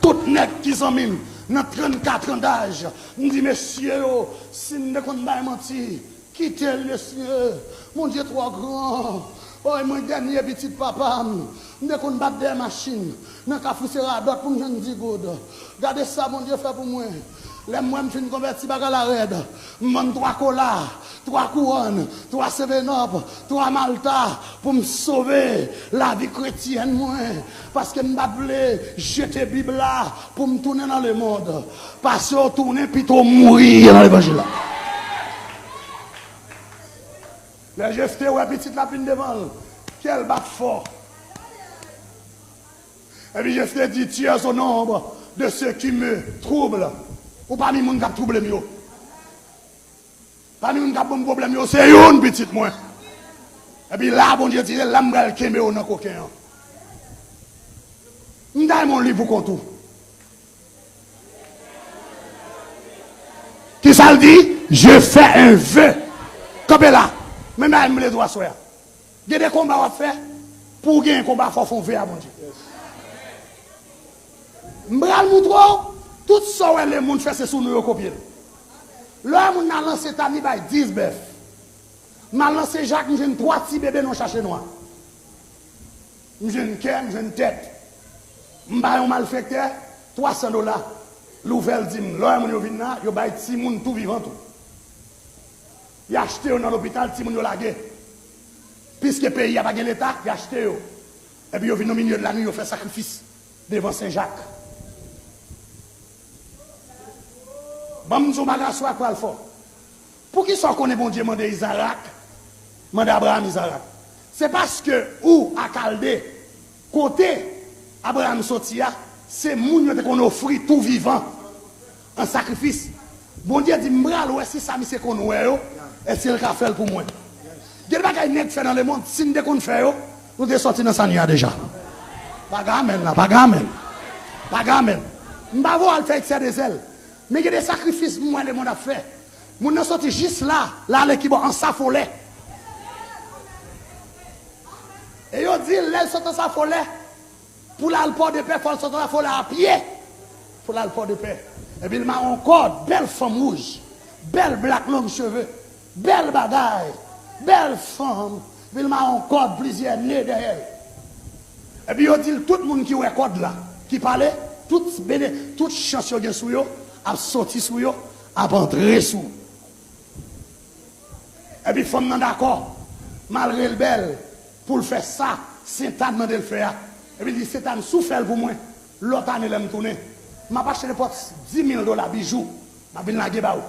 Tout nèg ki zanmi m nan trannkat an daj, m di, mesye yo, si m te konn bay manti, kite l, mesye. Bondye twò gran. Oy, mwen dènye pitit papa m. M te konn bat dèyè machin nan Kafou Se Radòt pou m jwenn di goud. Gade sa Bondye fè pou mwen. Lè m wè m fin konvèti, bagay la rèd. M vann twa kola, twa kouwòn, twa seven up, twa malta pou m sove lavi kretyèn mwen. Paske m pa t vle jete Bib la pou m tounen nan lemonn. Pase w tounen, pito w mouri nan levanjil la. Lè Jefte wè pitit la vin devan l, kè l bat fò. Epi Jefte di, tu es au nombre de ceux qui me troublent. Ou pami moun k ap twouble m yo. Pami moun k ap ban m pwoblèm yo, se youn pitit mwen. Epi la, Bondye di, se la m pral kenbe w nan koken an. M ta renmen w li pou kont ou. Kisa l di? Je fais un vœu. Kanpe la. Men bagay m vle di w aswè a. Gen de konba w ap fè. Pou w genyen konba, fò w fè yon ve a Bondye. M pral moutre w, tout sa w wè lemonn fè, se sou nou yo kopye l. Lè w wè moun nan lanse tani, bay dis bèf. M al nan Senjak, m jwenn twa ti bebe nan chache nwa. M jwenn kè, m jwenn tèt. M ba yon malfektè twa san dola. L ouvè l di m, lè w wè moun yo vin la, yo bay timoun tou vivan tou. Y achte yo nan lopital, timoun yo lage. Piske peyi a pa gen leta, y achte yo. Epi yo vin nan milye de lanwi, yo fè sakrifis devan Senjak. Ban m di w bagay aswè a k pral fò. Poukisa w konnen Bondye mande Izarak, mande Abraram Izarak? Se paske Ur a Kalde, kote Abraram soti a, se moun yo te konn ofri tou vivan an sakrifis. Bondye di, "M pral wè si sa misye konn wè yo, èske l ka fè l pou mwen." Gen bagay nèg fè nan lemonn, si n te konn fè yo, nou te sòti nan sanyè a deja. Pa gen amèn la, pa gen amèn. Pa gen amèn. M pa voye al fè eksè de zèl. Men gen de sakrifis m wè lemonn ap fè. Moun nan sòti jis la, l ale kibò Ansafolè. E yo di l, lè l sot Ansafolè, pou l al Pòdepè, fò l sot Ansafolè a pye. Pou l al Pòdepè. Epi l mare yon kòd, bèl fanm wouj, bèl blak long cheve, bèl bagay, bèl fanm. Epi l mare yon kòd plizyè ne dèyè l. Epi yo di l, tout moun ki wè kòd la, ki pale, tout bene, tout chans yo gen sou yo, ap soti sou yo, ap antre sou. Epi fanm nan dakò, malgre l bèl, pou l fè sa Sentàn mande l fè a. Epi l di, "Sentàn, si w fè l pou mwen, lòt ane lè m tounen, m ap achte nenpòt dis mil dola bijou, m ap vin lage ba ou.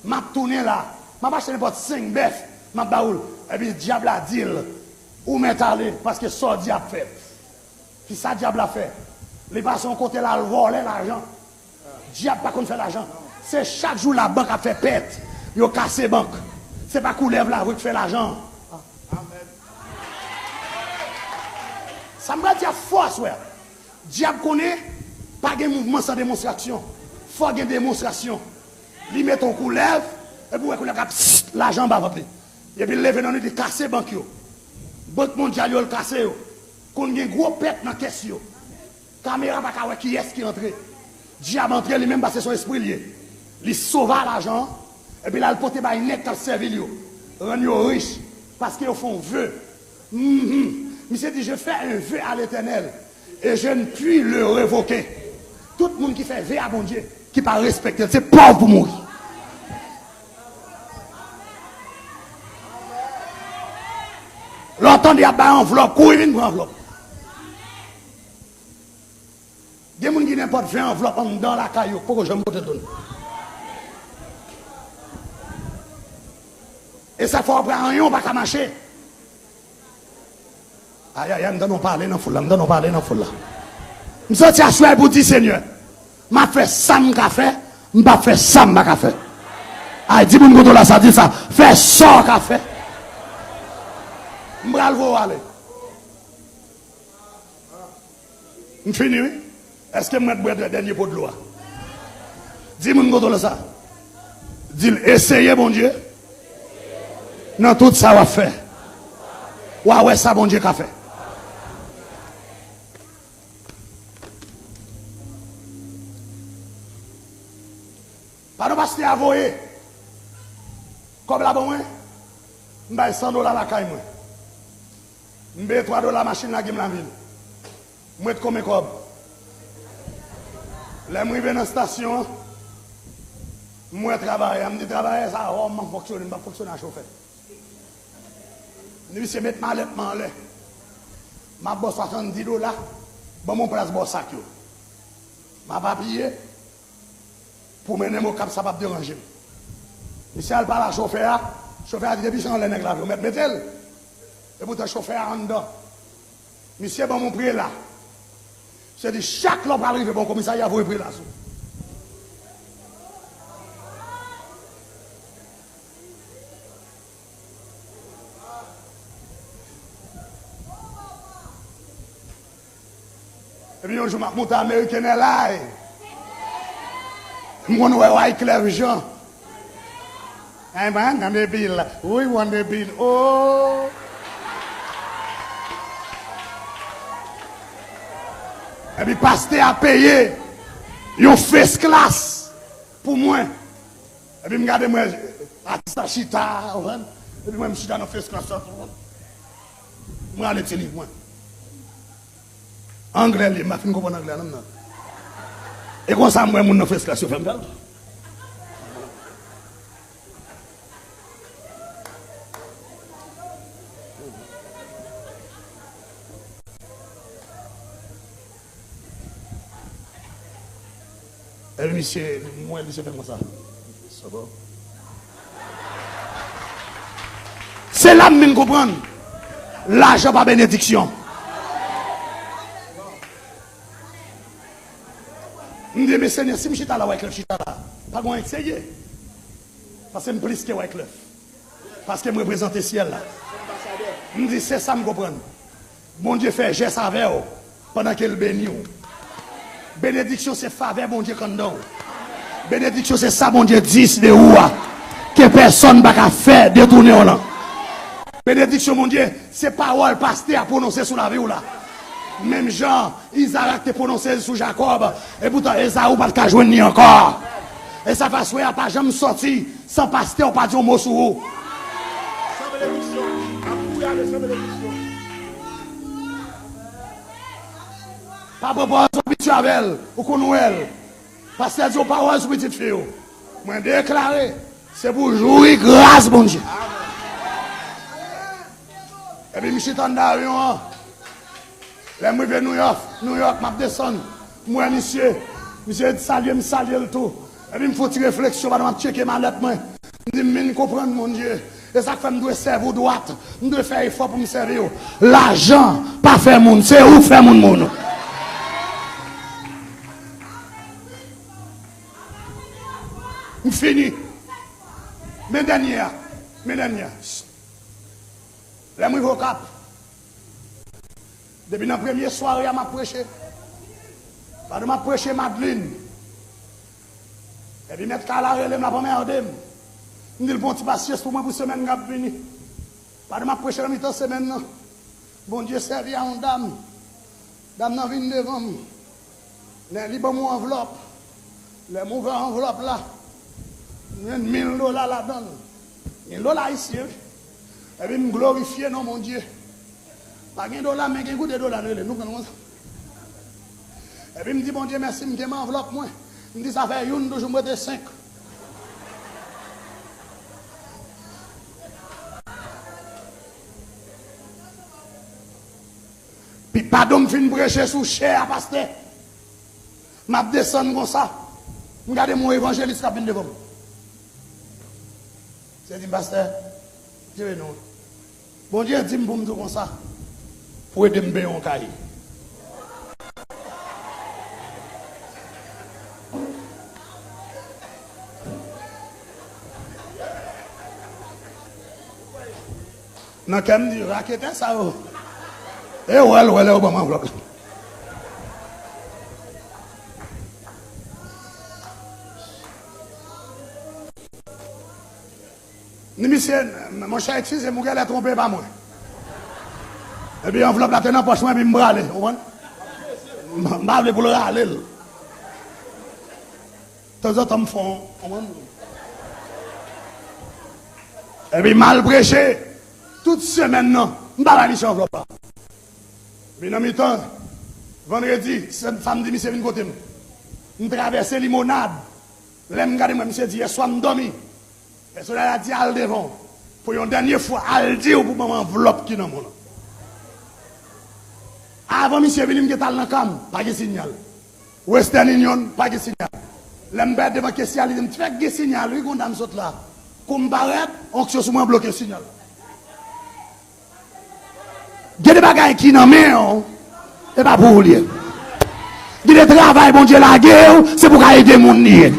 M ap tounen la, m ap achte nenpòt senk bèf, m ap ba ou l." Epi dyab la di l, "Ou mèt ale, paske sa w di ap fèt." Kisa dyab la fè? Li pase yon kote l al vòlè lajan. Dyab pa konn fè lajan. Se chak jou labank ap fè pèt. Yo kase bank. Se pa koulèv la vre k fè lajan. Sa m pral di a fò aswè a. Dyab konnen pa gen mouvman san demonstrasyon. Fò gen demonstrasyon. Li mete yon koulèv, epi w wè koulèv la ap pss, lajan anba vant li. Epi l leve nan nuit, li kase bank yo. Bank mondyal yo, l kase yo. Konn gen gwo pèt nan kès yo. Kamera pa ka wè kiyès ki antre. Dyab antre li menm paske se yon espri l ye. Li sove lajan an, epi l al pote bay nèg k ap sèvi l yo. Rann yo rich, paske yo fè yon ve. Mhm. Misye di, "Je fais un vœu à l'Éternel, et je ne puis le révoquer." Tout moun ki fè ve a Bondye, ki pa respekte l, se pòv pou mouri. Lè w tande y ap bay anvlòp, kouri vin pran anvlòp. Gen moun ki nenpòt ven anvlòp anndan lakay yo, poko janm pote l tounen. E sa fè w ap wè anyen w pa ka mache. Ayayay, m tande w pale nan foul la, m tande w pale nan foul la. M soti aswè pou di, "Senyè, m ap fè sa m ka fè, m p ap fè sa m pa ka fè." Ay, di moun kote w la sa, di sa, "Fè sa w ka fè." M pral voye w ale. M fini, wi. Èske m mèt bwè dè-, dènye po dlo a? Di moun kote w la sa. Di l, "Eseye Bondye nan tout sa w ap fè. W a wè sa Bondye ka fè." Pandan pastè a voye kòb la ban mwen, m bay san dola lakay mwen. M peye twa dola machin lage m lavil. M ret konbyen kòb? Lè m rive nan estasyon an, m wè travayè a, m di travayè sa a, "O, m ap fonksyone, m p ap fonksyone ak chofè." M di, "Misye, met malèt mwen anlè. M ap ba w swasanndis dola, ban m yon plas bò sak yo. M ap apiye pou mennen m Okap, sa p ap deranje m." Misye al pale a chofè a, chofè a di, "Depi se anlè nèg la vle, w mèt mete l." Epoutan chofè a anndan. Misye ban m yon prela. Misye di, "Chak lè w pral rive bò komisarya, voye prela sou." Epi yon jou m ap monte American Airlines. M konn wè Wyclef Jean. Hey man, on the bill. We want the bill. Oh. Epi pastè a peye yon first class pou mwen. Epi m gade mwen, atis la chita, ou konprann? Epi mwen m chita nan first class la, ou konprann? M rale ti liv mwen. Anglè li ye, m pa fin konprann anglè a non, m nan. E konsa m wè moun nan first class yo fè m fè l. Epi misye, m wè misye fè konsa. Sa bon. Se la m vin konprann. Lajan pa benediksyon. M di, "Men Senyè, si m chita la, Wyclef chita la, pa gen anyen k serye." Paske m plis ke Wyclef. Paske m reprezante syèl la. M di, se sa m konprann. Bondye fè jès avè w pandan ke l beni w. Benediksyon se favè Bondye k anndan w. Benediksyon se sa Bondye di de ou a, ke pèsonn pa ka fè detounen w lan. Benediksyon Bondye se pawòl pastè a pwononse sou lavi w la. Menm jan Izarak te pwononse l sou Jakòb, epoutan Ezaou pa t ka jwenn li ankò. E sa fè aswè a pa janm sòti san pastè w pa di yon mo sou ou. San benediksyon. Ap kouri ale san benediksyon. Pa pran pawòl sou abitye avè l, ou konn wè l. Pastè di yon pawòl sou pitit fi w. Mwen deklare, se pou jouri gras Bondye. Epi m chita anndan avyon an. Lè m rive Nouyòk, Nouyòk, m ap desann. M wè misye. Misye salye m, salye l tou. Epi m fè yon ti refleksyon pandan m ap tcheke malèt mwen. M di, m vin konprann, Bondye. E sa k fè m dwe sèvi w dwat. M dwe fè efò pou m sèvi w. Lajan pa fè moun, se ou k fè moun moun. M fini. Men dènye a. Men dènye a. Lè m rive Okap, depi nan premye sware a, m ap preche. Pandan m ap preche Madlin, epi mèt kay la rele m, l ap anmède m. M di l, pran ti pasyans pou mwen pou semèn k ap vini. Pandan m ap preche nan mitan semèn nan, Bondye sèvi a yon dam. Dam nan vin devan m. Lè li ban m yon anvlòp. Lè m ouvè anvlòp la, m jwenn mil dola ladan l. Mil dola ayisyen, wi. Epi m glorifye non Bondye. Pa gen dola, men gen goute dola, nou rele, nou konn konsa. Epi m di Bondye mèsi, m kenbe anvlòp mwen. M di sa fè youn toujou, m rete senk. Pi padon m fin preche sou chè a, pastè. M ap desann konsa. M gade m yon evanjelis k ap vin devan m. Misye di m, pastè, jere non. Bondye di m pou m di w konsa, pou ede m peye yon kay. Nan kè m di, raketè sa yo. E wè l, wè lè yo ban m anvlòp la. Ni misye, monchè, eskize m, ou genlè twonpe pa mwen. Epi anvlòp la te nan pòch mwen, epi m prale, ou konprann? M, m pa vle pou l rale l. Tanzantan m fè yon, w konprann? Epi m al preche tout semèn nan, m pa bay misye anvlòp la. Epi nan mitan vandredi, se samdi misye vin kote m. M travèse Limonad. Lè m gade, m wè misye di, yèswa m dòmi. Pèsonèl la di, al devan w. Pou yon dènye fwa, al di w pou ban m anvlòp ki nan men w lan. Avan misye vini, m gentan al nan ka m, pa gen sinyal. Western Union, pa gen sinyal. Lè m pèt devan kesye a, li di m, fèk gen sinyal, wi, gon dam sot la. Kou m parèt, onksyon sou mwen bloke sinyal. Gen de bagay ki nan men w, e pa pou ou l ye. Gen de travay Bondye lage w, se pou w ka ede moun li ye.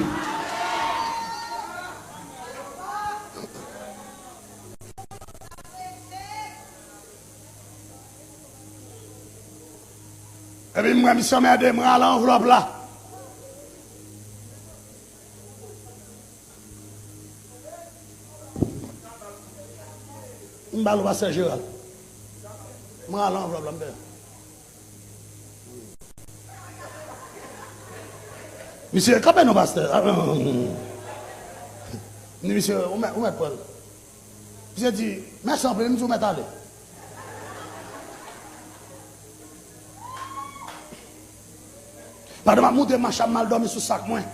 Epi m wè misye anmède m rale anvlòp la. M ba l pastè Jeral. M rale anvlòp la, m fè. Misye, kanpe non, pastè. M di misye, ou mèt, ou mèt pran l. Misye di, mèsi anpil, m di ou mèt ale. Pandan m ap moute mach la, m al dòmi sou sak mwen.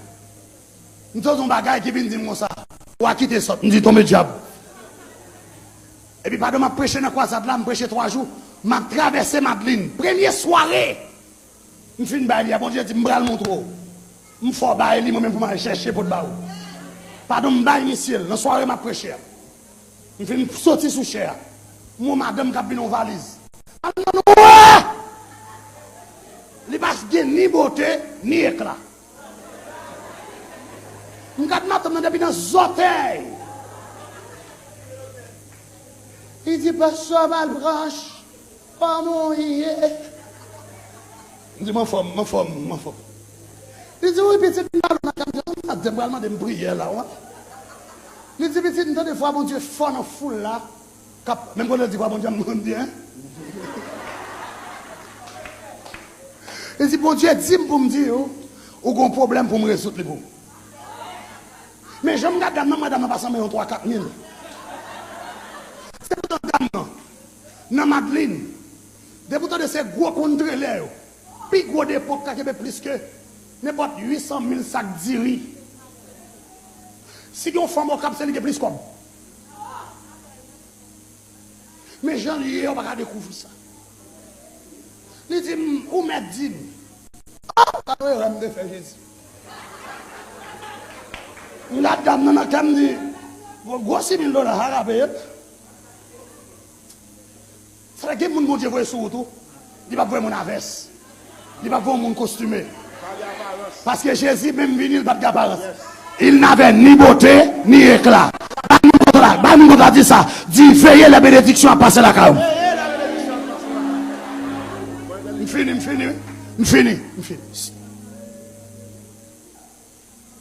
M tande yon bagay ki vin di m konsa, w a kite sòt. M di, tonbe dyab. Epi pandan m ap preche nan kwazad la, m preche twa jou, m ap travèse Madlin. Premye sware, m fin bay li a, Bondye di m pral montre w. M fè w bay li, mwen menm pou m al chèche pou t ba ou. Pandan m bay misye l, nan sware m ap preche a. M fin soti sou chè a. M wè madanm k ap vin yon valiz. Madanm nan nwè! Li pa gen ni bote, ni ekla. M gad madanm nan depi nan zòtèy. Li di, "Pastè Malbranche, kòman w ye?" M di, "M anfòm, m anfòm, m anfòm." Li di, "Wi, pitit, m pral nan kay m, m pral mande m priyè la, wi." Li di, "Pitit, m tande vwa Bondye fò nan foul la." K ap, menm kote l di vwa Bondye, m konn di, en? Li di, "Bondye di m pou m di w, ou gon pwoblèm pou m rezoud li pou ou." Men jan m gade dam nan, m wè dam nan pa sanble yon twa kat mil. Se poutan dam nan, nan Madlin, depi w tande se gwo kontrelè yo, pi gwo depo k ka kenbe plis ke nenpòt uit san mil sak diri. Si gen yon fanm Okap, se li gen plis kòb. Men jan l ye, ou pa ka dekouvri sa. Li di m, "Ou mèt di m." Oh, gade erè m te fè, Jezi. M gade dam nan nan kè m, di, "Gwo, gwo sis mil dola, sa ka peye l?" Sa gen moun Bondye voye sou wout ou, li p ap voye moun a vès. Li p ap voye moun kostime. Paske Jezi menm vini, li pa t gen aparans. Il n'avait ni beauté, ni éclat. Bay moun kontra, bay moun kontra, di sa. Di, "Veye, lè benediksyon ap pase lakay ou." M fini, m fini, wi. M fini, m fini.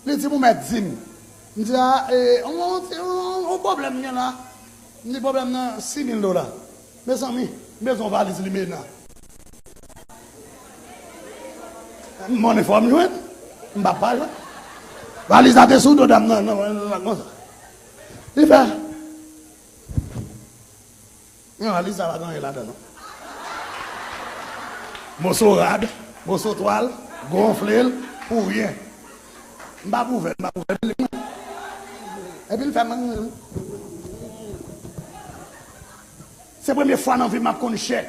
Li di m, "Ou mèt di m." M di, "A, e, on, on, on, on pwoblèm gen la." M di, "Pwoblèm nan sis mil dola." Mezanmi, m bezwen yon valiz limena. M konnen fò m jwenn. M p ap pa jwenn. Valiz la te sou do dam nan, nan, nan, nan, konsa. Li fè. Non, valiz la pa gen anyen ladan, non. Moso rad, moso twal, gonfle l, pou ryen. M p ap ouvè l, m p ap ouvè l. Epi l fè m. Se premye fwa nan vi m m ap konn chèk.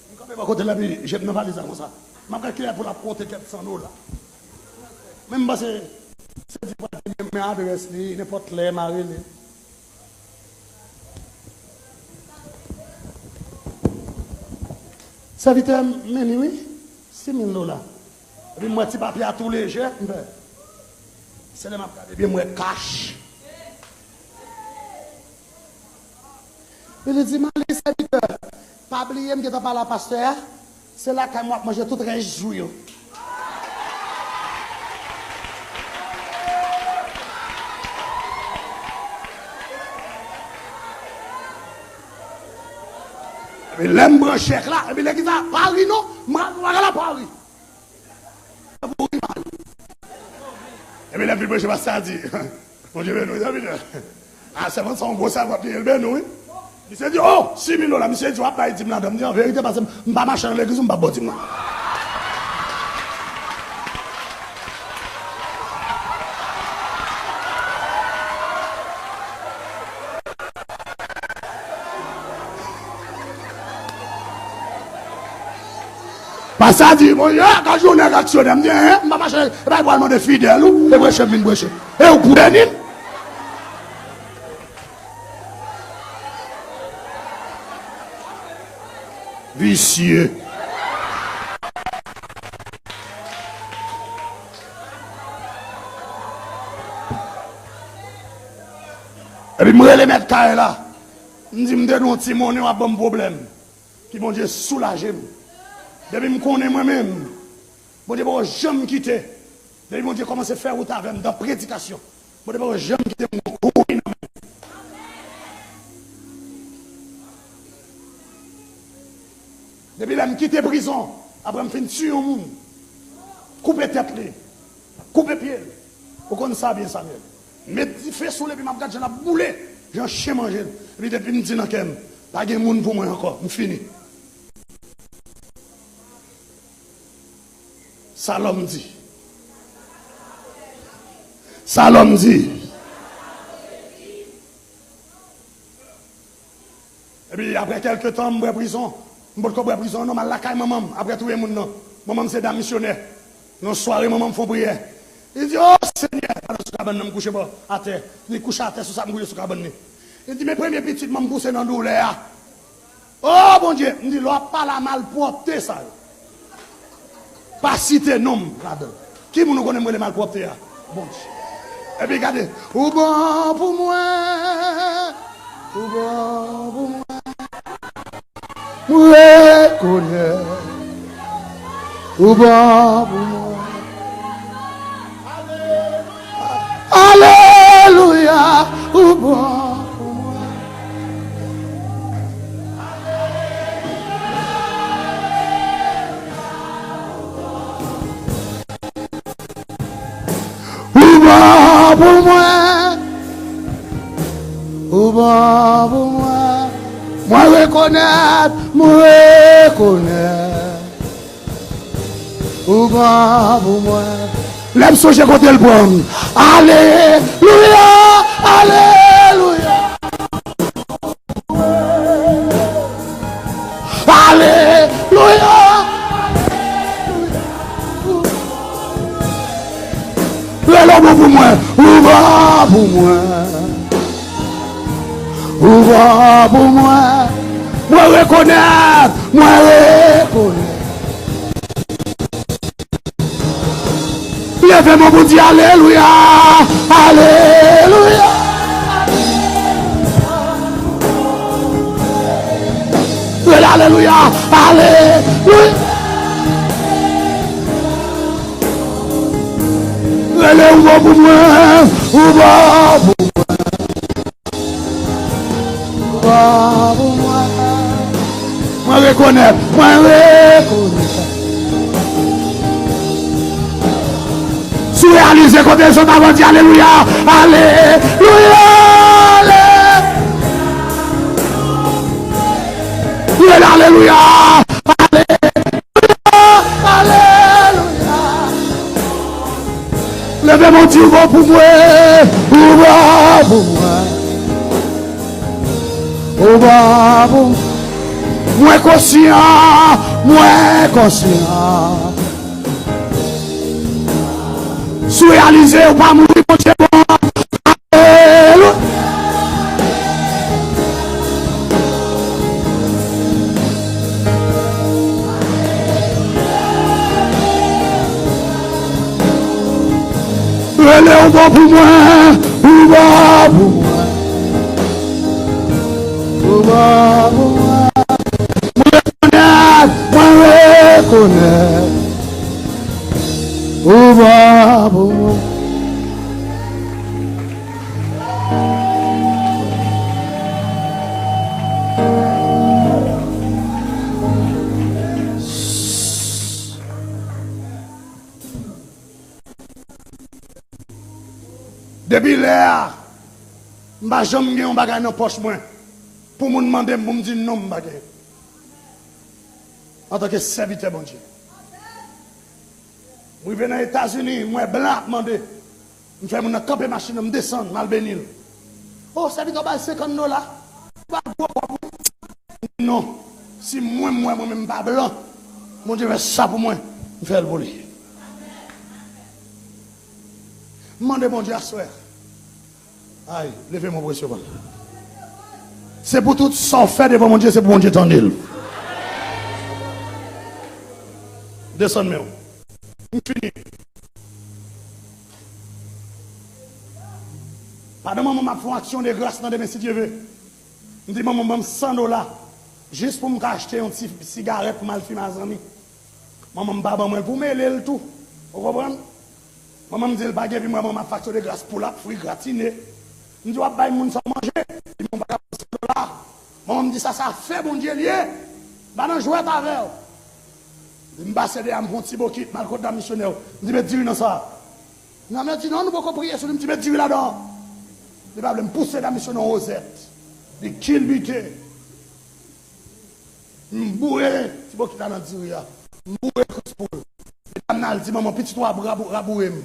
M kanpe bò kote l epi je m nan valiz la konsa. M ap gad kilè pou l ap konte kèk san dola. Men m panse se di pral di men adrès li, nenpòt lè m a rele. Sèvitè m, men li wi, sis mil dola. Epi m wè ti papye a tou lejè, m fè. Se lè m ap gade byen, m wè kach. Epi li di m, "Ale, sèvitè, pa bliye m gentan pale a pastè a, se lakay mwen w ap manje tout rès jou yo." Epi lè m pran chèk la, epi lè ki sa, pa ri non, m pral la pa ri. Epi lè m fin preche, pastè a di, "Bondye beni w, sèvitè." A, sèvant sa yon gwo sèvant li ye, l beni w, wi. Misye di, "O, sis mil dola." Misye di, "W ap bay dim ladan." M di, "An verite, pastè, m pa mache nan legliz, m p ap ba w dim nan." Pastè a di, "Bondye, gad jan nèg aksyonè." M di, "Hen, m pa mache, e pa li pral mande fidèl ou, e preche m vin preche. E ou pou beni l?" Visye. Epi m rele mèt kay la. M di, "M te dwe yon ti monnen, w ap ban m pwoblèm." Ki Bondye soulaje m. Depi m konnen mwen menm, Bondye poko janm kite. Depi Bondye kòmanse fè wout avè m nan predikasyon, Bondye poko janm kite m gon kouri nan men. Depi lè m kite prizon, apre m fin tiye yon moun, koupe tèt li, koupe pye l. Ou konn sa byen, Samuel. Met dife sou l epi m ap gad jan l ap boule, jan chen manje l. Epi depi m di nan kè m, "Pa gen moun pou mwen ankò, m fini." Sa lòm di. Sa lòm di. Epi, apre kèlke tan, m bwè prizon. M potko bwè prizon, non, m al lakay manman m, apre touye moun nan. Manman m se dam misyonè. Nan sware, manman m fè yon priyè. Li di, "O Senyè," pandan sou kabann nan, m kouche bò, atè. Li kouche atè sou sa, m kouche sou kabann li. Li di, "Men premye pitit mwen m pouse nan doulè a." O Bondye, m di, lè w ap pale a malpwòpte sa yo, pa site non m ladan l. Ki moun ou konnen m rele malpwòpte a? Bondye. Epi gade, ou bon pou mwen. Ou bon pou mwen. M rekonèt ou bon pou mwen. Alelouya, ou bon pou mwen. Ou bon pou mwen. Ou bon pou mwen. Mwen rekonèt, mwen rekonèt. Ou bon pou mwen. Lè m sonje kote l pran m. Alelouya, alelouya. Alelouya. Rele ou bon pou mwen. Ou bon pou mwen. Ou bon pou mwen. Mwen rekonèt. Mwen rekonèt. Leve men w pou di alelouya. Alelouya. Rele alelouya. Alelouya. Rele ou bon pou mwen. Ou bon pou mwen. Ou bon pou mwen. Mwen rekonèt. Mwen rekonèt. Si w reyalize kote l sot avan, di alelouya. Alelouya. Ale. Rele alelouya. Alelouya. Leve men w di ou bon pou mwen. Ou bon pou mwen. Ou bon pou mwen. Mwen konsyan. Mwen konsyan. Si w reyalize ou pa mouri, Bondye bon. Alelouya. Rele ou bon pou mwen, ou bon pou mwen. Ou bon pou mwen. Mwen rekonèt, mwen rekonèt. Ou bon pou mwen. Depi lè a, m pa janm gen yon bagay nan pòch mwen pou moun mande m pou m di non, m pa gen. Antanke sèvitè Bondye. M rive nan Etazini, m wè blan ap mande. M fè moun nan kanpe machin nan, m desann, m al beni l. O, sèvitè bay senkant dola. Ou pa gwo kòb, wi. Non. Si mwen, m wè mwen menm m pa blan, Bondye fè sa pou mwen, m fè l pou li. M mande Bondye aswè. Ay, leve men w pou resevwa l. Se pou tout sa w fè devan Bondye, se pou Bondye tande l. Desann men w. M fini. Pandan manman m ap fè yon aksyon de gras nan demen, si Dye ve, m di manman m ban m san dola, jis pou m ka achte yon ti sigarèt pou m al fimen a zanmi. Manman m pa ban mwen l pou m rele l tou. Ou konprann? Manman m di l pa gen, epi m wè manman m ap fè aksyon de gras, poul ap fri, gratine. M di, w ap bay moun sa w manje? Li di, m pa ka pran san dola. Manman m di, sa, sa afè Bondye l ye. M pa nan jwèt avè w. M pase dèyè, m pran yon ti bokit, m al kot dam misyonè yo. M di, met diri nan sa. Dam yo di, non, nou poko priye sou li. M di, met diri ladan. Li pa vle, m pouse dam misyonè yon wozèt. Li kilbite. M boure ti bokit la nan diri a. M boure kous poul. Medam nan al di manman, pitit ou ap rabou-, raboure m.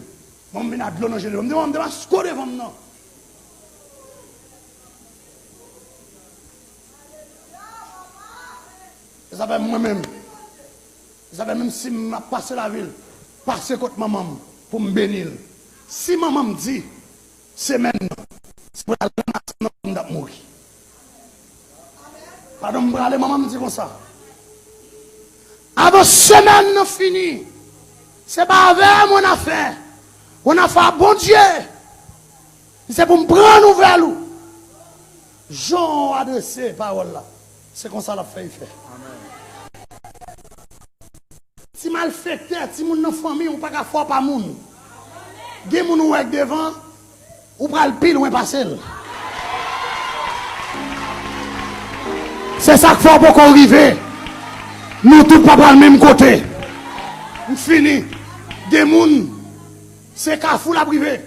Manman m vin ak dlo nan je li. M di, manman, m te masko devan m nan. E sa fè mwen menm. E sa fè menm si m ap pase lavil, pase kot manman m pou m beni l. Si manman m di, semèn nan, si m pral ranmase nan kò m, m t ap mouri. Pandan m prale, manman m di konsa, avan semèn nan fini, Se pa avè m w nan afè. W nan afè a Bondye. Li se pou m pran nouvèl ou. Jan w adrese pawòl la, se konsa l ap fè efè. Ti malfektè, timoun nan fanmi w pa ka fè w pa moun. Gen moun ou wè k devan, ou pral pi lwen pase l. Se sa k fè w poko rive. Nou tout pa pral menm kote. M fini. Gen moun, se Kafou l ap rive.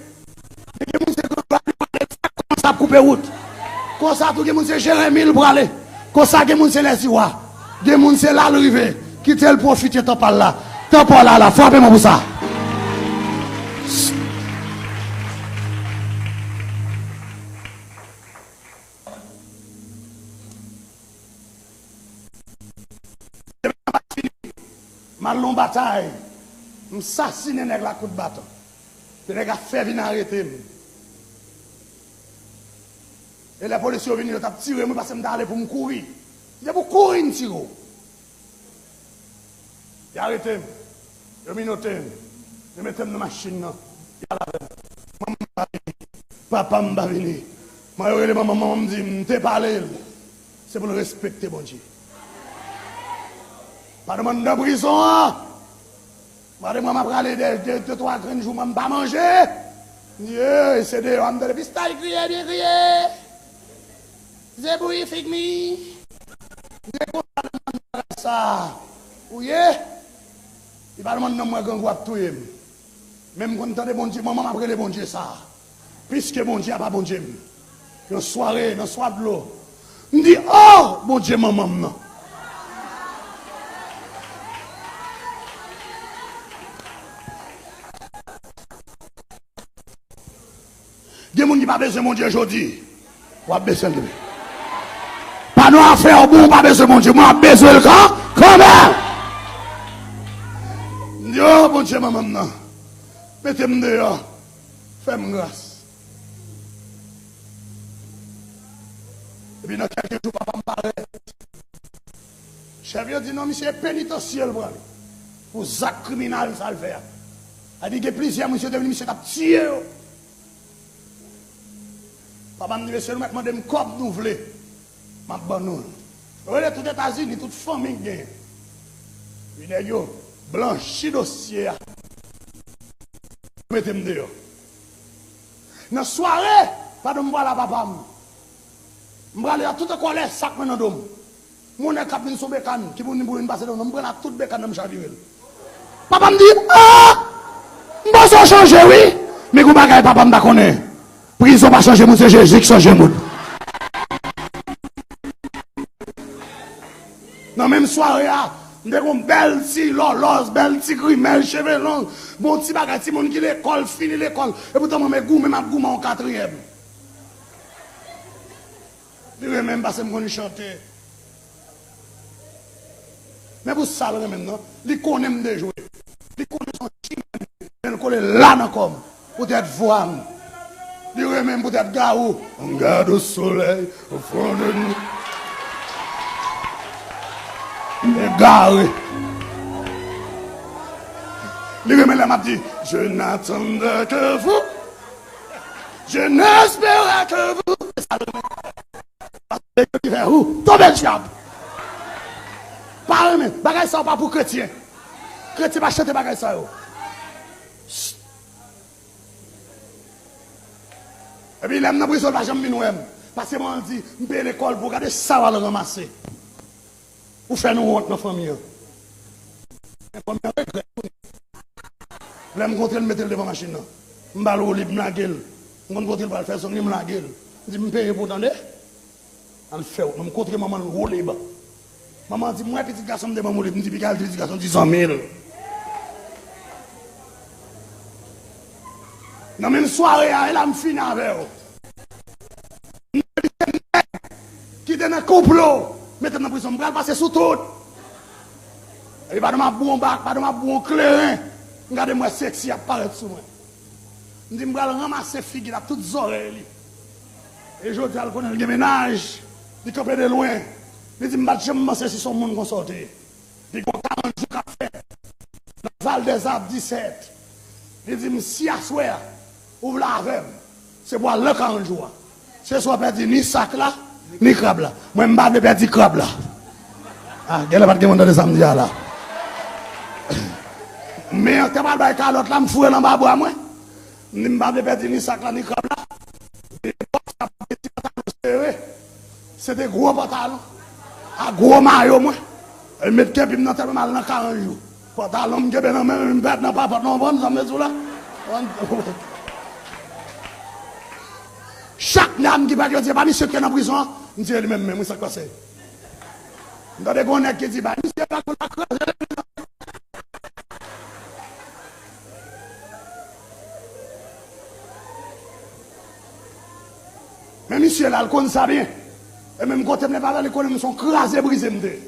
Men gen moun se Gran Gwa li prale, sa konsa ap koupe wout. Konsa tou gen moun se Jeremi l prale. Konsa gen moun se Lèziwa. Gen moun se la l rive. Kite l pwofite tan pa l la. Tan pa w la la, frape mwen pou sa. M al nan batay, m sasinen nèg la kout baton. Lè nèg la fè vin arete m. E lè polis yo vini, yo t ap tire mwen paske m t ale pou m kouri. M te pou kouri, m tire w. Yo arete m. Yo minote m. Yo mete m nan machin nan. Yo al avè m. Manman m pa vini. Papa m pa vini. Mwen yo rele manman m, manman m di m te pale l. Se pou l respekte Bondye. Pa nan anndan prizon an. Mande mwen m ap rale de, de, de twa grenn jou mwen m pa manje. Ye, se deyò a m tande pistach kriye, byen kriye. Zebouyi fig mi. Ye konsa nan bagay sa. Ou ye? Li pa nan anndan mwen grangou ap touye m. Men m konn tande Bondye, manman m ap rele Bondye sa. Piske Bondye a pa Bondye m. Yon sware, nan swa dlo, m di, "Oh, Bondye manman m nan." Gen moun ki pa bezwen Bondye jodi. W ap bezwen l demen. Pa nan afè w bon, w pa bezwen Bondye. Mwen ap bezwen l kan, kanmenm. M di, "Oh, Bondye manman m nan. Mete m deyò. Fè m gras." Epi nan kèlke jou, papa m parèt. Chèf yo di, "Non, misye penitansye l prale. Pou zak kriminèl sa l fè a." A di, gen plizyè moun, misye te vini, misye t ap tiye yo. Papa m di, "Mesye, nou mèt mande m kòb nou vle. M ap ban nou l." Yo rele tout Etazini, tout fanmi k genyen. Epi nèg yo blanchi dosye a. Yo mete m deyò. Nan sware, pandan m pral a papa m, m prale a tout an kòlè, sak mwen nan do m. Yon nèg k ap vin sou bekann, ki pou vin, pou vin pase do m nan, m pran l ak tout bekann nan, m chavire l. Papa m di, "Ah! M panse w chanje, wi." Men gen yon bagay papa m pa konnen. Prizon pa chanje moun, se Jezi k chanje moun. Nan menm sware a, m te gon bèl ti lòlòz, bèl ti grimèl, cheve long, bon ti bagay, timoun ki lekòl, fini lekòl. Epoutan mwen, men goumen, m ap goumen yon katriyèm. Li renmen m paske m konn chante. Men pou sa l renmen m nan, li konnen m dejwe. Li konnen se yon chimè m ye, men l kole la nan kò m poutèt vwa m. Li renmen m poutèt Garou. On garde au soleil, au fond de nous. Egare. Li renmen lè m ap di, "Je n'attendais que vous. Je n'espérais que vous." Se sa l renmen. Paske Bondye ki fè ou tonbe dyab. Pa renmen. Bagay sa yo pa pou kretyen. Kretyen pa chante bagay sa yo. Epi lè m nan prizon, l pa janm vin wè m. Paske manman di, "M peye lekòl pou w, gade sa w al ranmase. Ou fè nou wont nan fanmi an." Men fanmi an regrèt tou. Lè m kontre l, m mete l devan machin nan. M ba l woulib, m lage l. M konn kote l pral fè zong li, m lage l. M di, "M peye pou w tande." Al fè wout. M kontre manman l woulib. Manman di, "M wè pitit gason m te ban m woulib." M di, "Piga l di pitit gason di zanmi l." Nan menm sware a, e la m fini avè w. Ki te nan konplo, mete m nan prizon, m pral pase sou tout. Epi pandan m ap bwon bak, pandan m ap bwon kleren, m gade m wè seksi ap parèt sou mwen. M di m pral ranmase figi l ak tout zòrèy li. E jodi a l konnen l gen mennaj, li kanpe de lwen. Li di m pa t janm panse si se yon moun konsa w te ye. Li gen karant jou k ap fè. Val des Arbres disèt. Li di m, si aswè a, ou vle avè m, se pou al nan karant jou a. Se swa pèdi ni sak la, ni krab la. Mwen, m pa vle pèdi krab la. Ah, genlè pa t gen moun tande sa m di a la. Men an te pral bay kalòt la, m foure l anba bra mwen. M di, m pa vle pèdi ni sak la, ni krab la. Epòk sa, pa t gen ti pantalon sere. Se te gwo pantalon. Ak gwo mayo mwen. E met kenpi m nan tèt mwen, m al nan karant jou. Pantalon m kenbe nan men m, m pèt nan papòt la, w konprann sa m vle di w la? Chak dam ki pèt, yo di, "E pa misye ki te nan prizon an?" M di, "E li menm menm, wi, sa k pase?" M tande gon nèg ki di, "Bay misye la, kou la kraze legliz la." Men misye la, l konn sa byen. E menm kote m leve avè l, li konnen m se yon kraze brize m te ye.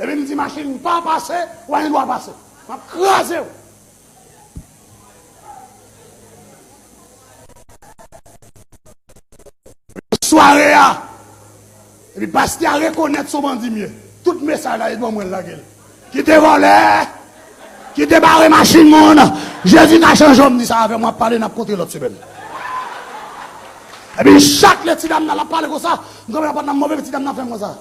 Depi m di machin pa pase, w a gen dwa pase. M ap kraze w. Sware a. Epi pastè a rekonèt se yon bandi m ye. Tout mesaj la, li ban mwen, l lage l. Kite vòlè. Kite bare machin moun. Jezi ka chanje w, m di sa avè w, m ap pale, n ap kontre lòt semèn. Epi chak lè ti dam nan l ap pale konsa, m kanpe nan pòt la, m move, ti dam nan fè m konsa.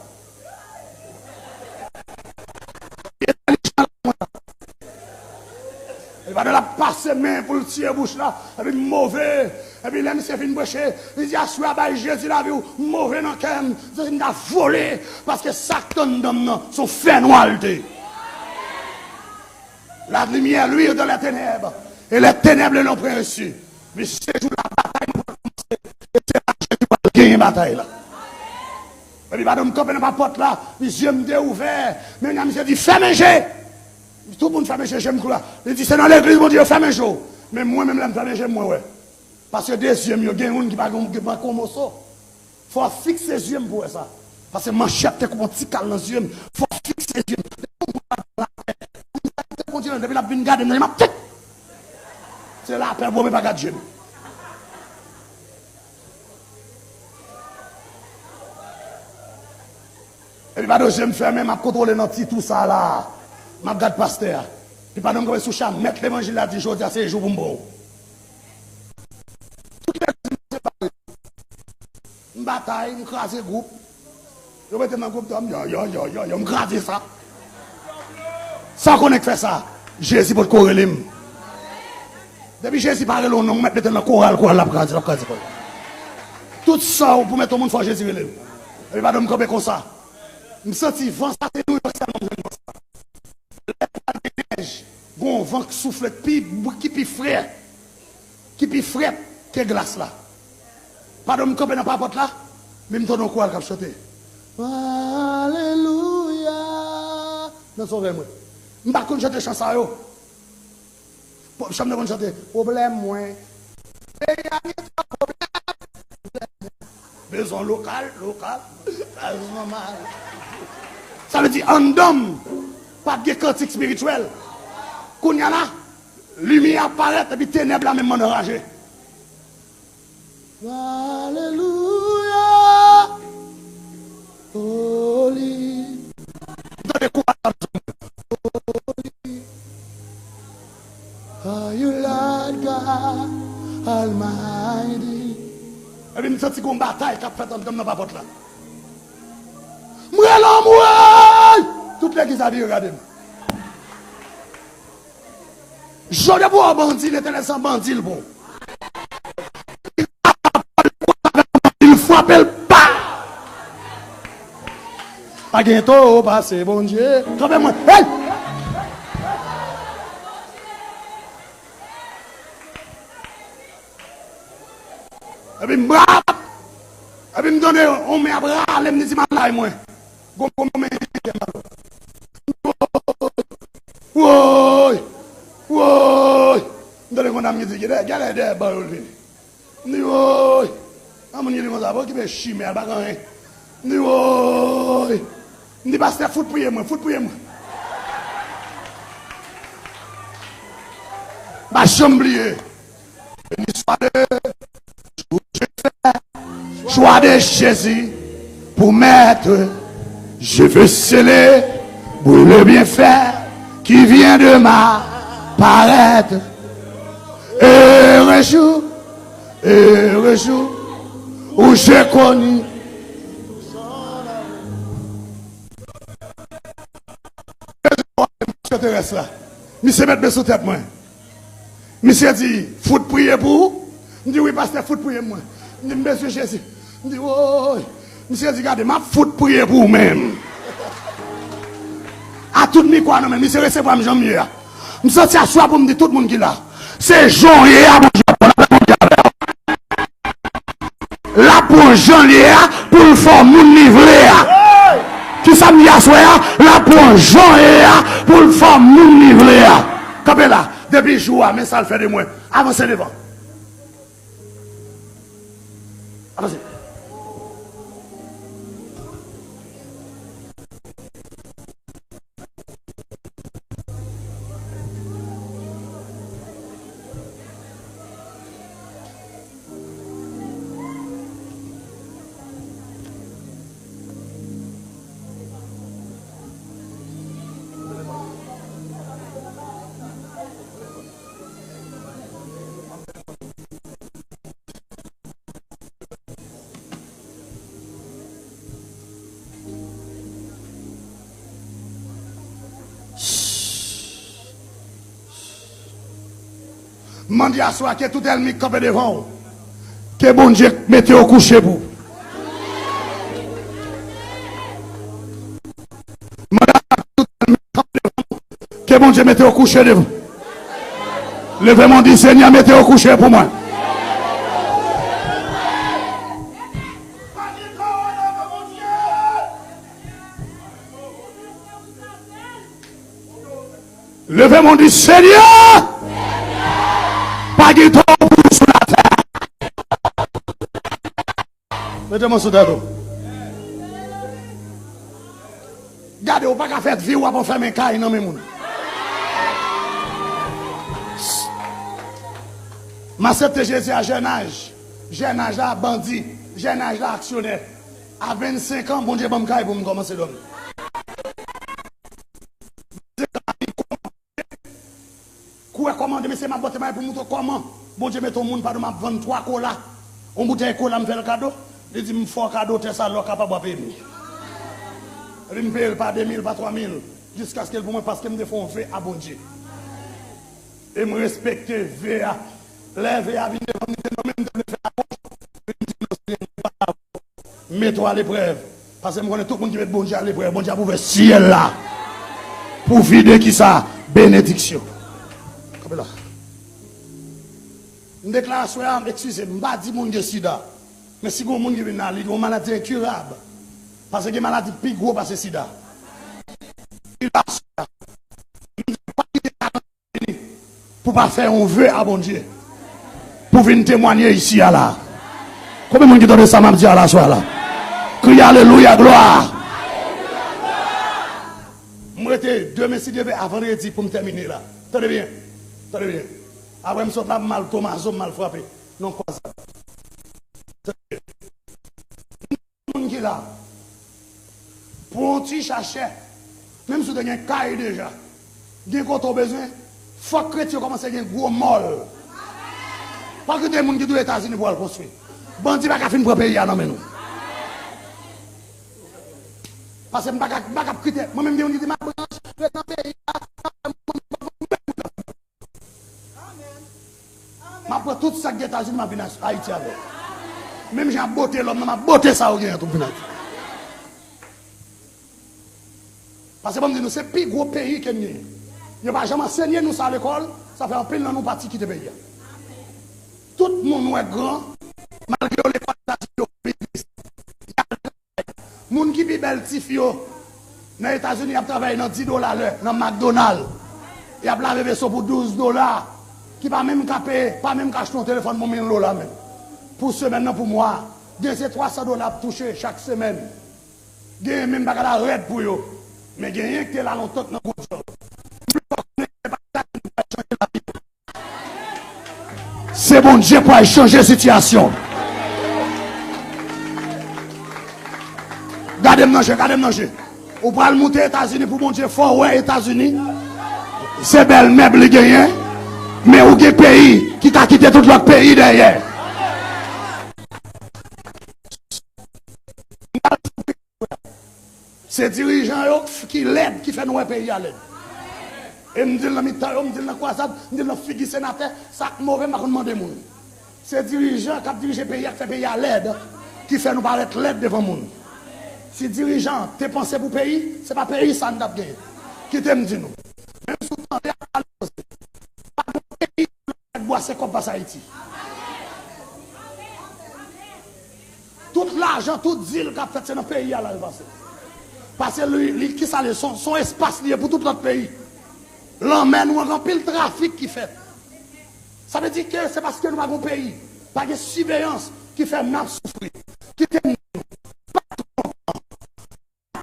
Li pa t ap pase men pou l tiye bouch la, epi move. Epi lè misye fin preche, li di, "Aswè a, bay Jezi lavi w, move nan kè m." Se si m ta vole, paske sa k tann dam nan, se yon fènwa l te ye. La lumière luit dans les ténèbres, et les ténèbres ne l'ont point reçu. Men se jou la batay mwen pral kòmanse, e se la Jezi pral genyen batay la. Epi pandan m kanpe nan papòt la, zye m te ouvè. Men misye di, "Fèmen je!" Tout moun fèmen je, je m klou la. Li di, "Se nan legliz Bondye yo fèmen je w." Men mwen menm, lè m fèmen je m, mwen wè. Paske de zye m yo, gen youn ki pa gen, ki pa gen yon moso. Fò w fikse zye m pou wè sa. Paske manchèt te koupe yon ti kal nan zye m. Fò w fikse zye m. Depi w kontinye, depi l ap vin gade m nan, m ap tit. Se lapè pou mwen pa gad je m. Epi pandan zye m fèmen, m ap kontwole nan ti tou sa la. M ap gad pastè a. Epi pandan m kanpe sou cha, mèt levanjil la di, "Jodi a se jou pou m pran w." Tout legliz m separe. M batay, m kraze gwoup. Yo mete m nan gwoup dòm, yo, yo, yo, yo, yo, m kraze sa. Sa w konnen k fè sa? Jezi potko rele m. Depi Jezi pa rele w non, ou mèt mete l nan koral, koral la ap kraze, l ap kraze kò l. Tout sa w pou mete yon moun, fò Jezi rele l. Epi pandan m kanpe konsa, m santi van sa, se Nouyòk sèlman m jwenn van sa. Lè pral gen nèj, gon van k soufle k pi, ki pi fre, ki pi frèt ke glas la. Pandan m kanpe nan papòt la, men m tande yon koral k ap chante, "Alelouya." Nan zòrèy mwen. M pa t konn chante chan sa yo. Bon, chan m te konn chante, "Pwoblèm mwen." Peyi a gen twòp pwoblèm. Bezwen lokal, lokal. Sa vle di anndan m, pa t gen kantik espirityèl. Kounye a la, limyè ap parèt, epi tenèb la menm anraje. Alelouya. Holy. Tande kou a. Holy are you, Lord God Almighty. Epi m santi gon batay k ap fèt anndan m nan papòt la. M rele anmwey! Tout legliz la vire gade m. Jodi a pou w bandi, Letènèl se yon bandi l bon. Li frape l pa. Pa gen to pase Bondye. Kanpe mwen. Hey! Epi m rap. Epi m tande yon men ap rale m, li di m al lay mwen. Gon, gon, gon, men, woy! Woy! M tande yon dam ki di, "Gade, gade dèyè ban yo l vini." M di, "Woy!" Yon moun ki di konsa, "Bon, okipe chimè a, l pa gen anyen." M di, "Woy!" M di, "Pastè, fout priye mwen, fout priye mwen." M pa janm bliye. Béni soit le jour où je fais choix de Jésus pour maître. Je veux célébrer le bienfait qui vient de ma Parèt. Heureux jour, heureux jour où je connus. Misye te rès la. Misye met men sou tèt mwen. Misye di, "Fout priye pou ou?" M di, "Wi, pastè, fout priye pou mwen." M di, "M bezwen Jezi." M di, "Woy." Misye di, "Gade, m ap fout priye pou ou menm." A tout mikwo a nan men, misye resevwa m jan m ye a. M santi aswè a pou m di tout moun ki la, se jan w ye a, Bondye ap pran avè Bondye avè w. L ap pran jan l ye a pou l fè w moun li vle a. Kisa m di aswè a? L ap pran jan l ye a pou l fè w moun li vle a. Kanpe la, depi jou a, men sa l fè de mwen. Avanse devan. Avanse. Mande aswè a ke tout ènmi k kanpe devan w, ke Bondye mete yo kouche pou. Mande aswè a ke tout ènmi k kanpe devan w, ke Bondye mete yo kouche devan. Leve men w, di, "Senyè, mete yo kouche pou mwen." Leve men w, di, "Senyè, pa gen tan pou nou sou latè." Mete men w sou tèt ou. Gade, ou pa ka fè vi w ap anfèmen kay nan men moun. M aksepte Jezi a jèn aj. Jèn aj la bandi. Jèn aj la aksyonè. A vennsenk an, Bondye ban m kay pou m kòmanse dòmi. Kou wè kòman, demen se m ap bòte bagay pou moutre kòman Bondye mete yon moun, padon, m ap vann twa kola. Yon boutèy kola m fè l kado. Li di m fè w kado tè sa lè w kapab w a peye m li. Epi m peye l pa de mil, pa twa mil, jiskaske l pou mwen, paske m te fè yon ve a Bondye. E m respekte ve a. Lè ve a vin devan m, li te nonmen m te vle fè apòch. Li di, "Non, Senyè, m pa mete w aleprèv." Paske m konnen tout moun ki met Bondye aleprèv, Bondye ap ouvè syèl la pou vide kisa? Benediksyon. Kanpe la. M deklare aswè a, eskize m, m pa di moun gen sida. Men si gen moun ki vin la, li gen yon maladi enkirab. Paske gen maladi pi gwo pase sida. Sida, sida. Pou pa fè yon ve a Bondye, pou vin temwanye isi a la. Konbyen moun ki tande sa m ap di a la swa la? Kriye alelouya, glwa. M rete demen, si Dye vle, a vandredi pou m tèmine la. Tande byen. Tande byen. Apre m sot la, m al Tomazo, m al frape nan Kwazad. Moun ki la, pran yon ti chachè, menm si w te gen kay deja, gen kote w bezwen, fòk kretyen yo kòmanse gen gwo mòl. Pa kite moun ki tou Etazini pou al konstwi. Bandi pa ka fin pran peyi a nan men nou. Paske m pa ka, m pa ka kite, mwen menm gen moun ki di m ap branch, ret nan peyi a. M ap pran tout sa k gen Etazini, m ap vin Ayiti avè l. Menm jan ap bote lòm nan, m ap bote sa yo genyen tou vin Ayiti. Paske ban m di nou, se pi gwo peyi ke n genyen. Yo pa janm ansenye nou sa lekòl, sa fè anpil nan nou pati kite peyi a. Tout moun nou wè gran, malgre yo lekòl Etazini, yo biznis. Moun ki pi bèl tifi yo nan Etazini, y ap travay nan dis dola lè nan McDonald. Y ap lave veso pou douz dola, ki pa menm ka peye, pa menm ka achte yon telefòn pou mil dola menm. Pou semèn nan, pou mwa a, gen se twa san dola ap touche chak semèn. Gen menm bagay la rèd pou yo. Men gen yen ki te la lontan k nan gwo djòb. M vle fè w konnen se pa sa ki pral chanje lavi w. Se Bondye pou al chanje sitiyasyon. Gade m nan je, gade m nan je. Ou pral moute Etazini pou Bondye fè w wè Etazini. Se bèl mèb li genyen, men ou gen peyi ki ka kite tout lòt peyi dèyè. Se dirijan yo ki lèd ki fè nou wè peyi a lèd. E m di l nan mitan yo, m di l nan kwazad, m di l nan figi senatè, sa k move m pa konn mande moun. Se dirijan k ap dirije peyi a k fè peyi a lèd, ki fè nou parèt lèd devan moun. Si dirijan te panse pou peyi, se pa peyi sa n t ap genyen. Kite m di nou. Menm si w tande ap pale koze, pa gen peyi ki bwase kòb pase Ayiti. Tout lajan, tout dil k ap fèt, se nan peyi a l al pase. Pase li, li, kisa li ye? Se yon, se yon espas li ye pou tout lòt peyi. Lanmè nou an, gen anpil trafik ki fèt. Sa vle di ke se paske nou pa gen yon peyi, pa gen siveyans ki fè n ap soufri. Kite m di nou, pa twò lontan,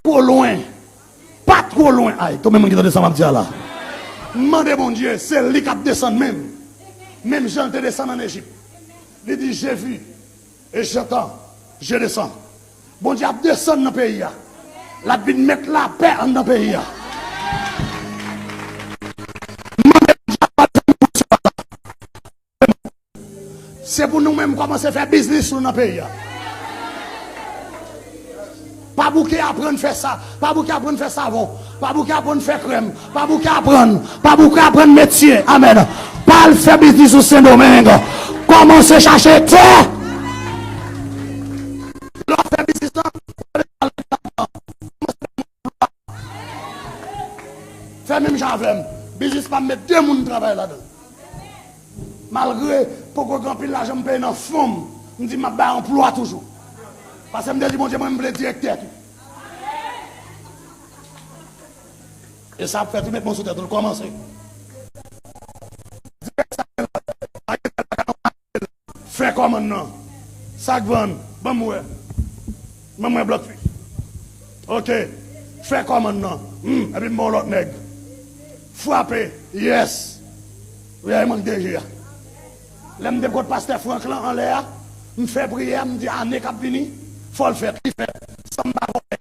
pa two lwen, pa two lwen. Ay, konbyen moun ki tande sa m ap di a la? M mande Bondye, se li k ap desann menm. Menm jan l te desann ann Ejip. Li di, Je vis et j'entends, je descends. Bondye ap desann nan peyi a. L ap vin met lapè anndan peyi a. M mande Bondye ap pase pou sou pasa. Se pou nou menm kòmanse fè biznis nou nan peyi a. Pa bouke aprann fè sa, pa bouke aprann fè savon, pa bouke aprann fè krèm, pa bouke aprann, pa bouke aprann metye. Amèn. Pa al fè biznis ou Sendomeng. Kòmanse chache tè. Lè w ap fè biznis lan, fè menm jan avè m. Biznis pa m met de moun travay ladan l. Malgre poko gen anpil lajan m peye nan fon m, m di m ap bay anplwa toujou. Paske m te di Bondye, mwen, m vle direktè tou. E sa ap fèt, wi, met men w sou tèt ou, l kòmanse. Direktè sa gen la, pa gen tèl bagay, fè kòmann nan. Sa k vann? Ban m wè. Ban m wè blòk fil. Ok. Fè kòmann nan. Hmm, epi m ba w lòt nèg. Frape. Yes. Wi, a mank de je a. Lè m te kot pastè Frank lan anlè a, m fè priyè, m di ane k ap vini, fò l fèt, li fèt. San m pa vòlè,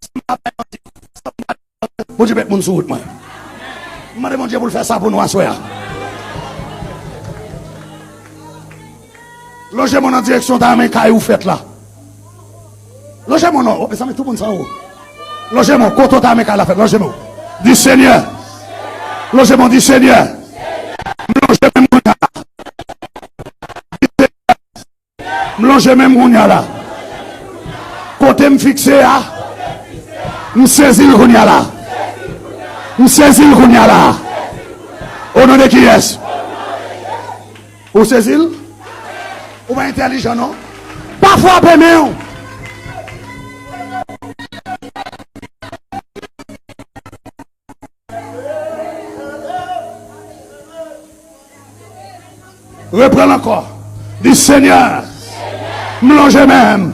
san m pa bay manti, san m pa Bondye met moun sou wout mwen. M mande Bondye pou l fè sa pou nou aswè a. Lonje men w nan direksyon w ta renmen kay ou fèt la. Lonje men w non. O, mezanmi, tout moun sa wo. Lonje men w, kote w ta renmen kay la fèt. Lonje men w. Di Senyè. Lonje men w, di Senyè. M lonje men m kounye a. M lonje men m kounye a la. Kote m fikse a, m sezi l kounye a la. M sezi l kounye a la. O non de kiyès? Ou sezi l? Ou pa entèlijan non. Pa frape men w. Reprann ankò. Di, Senyè, m lonje men m.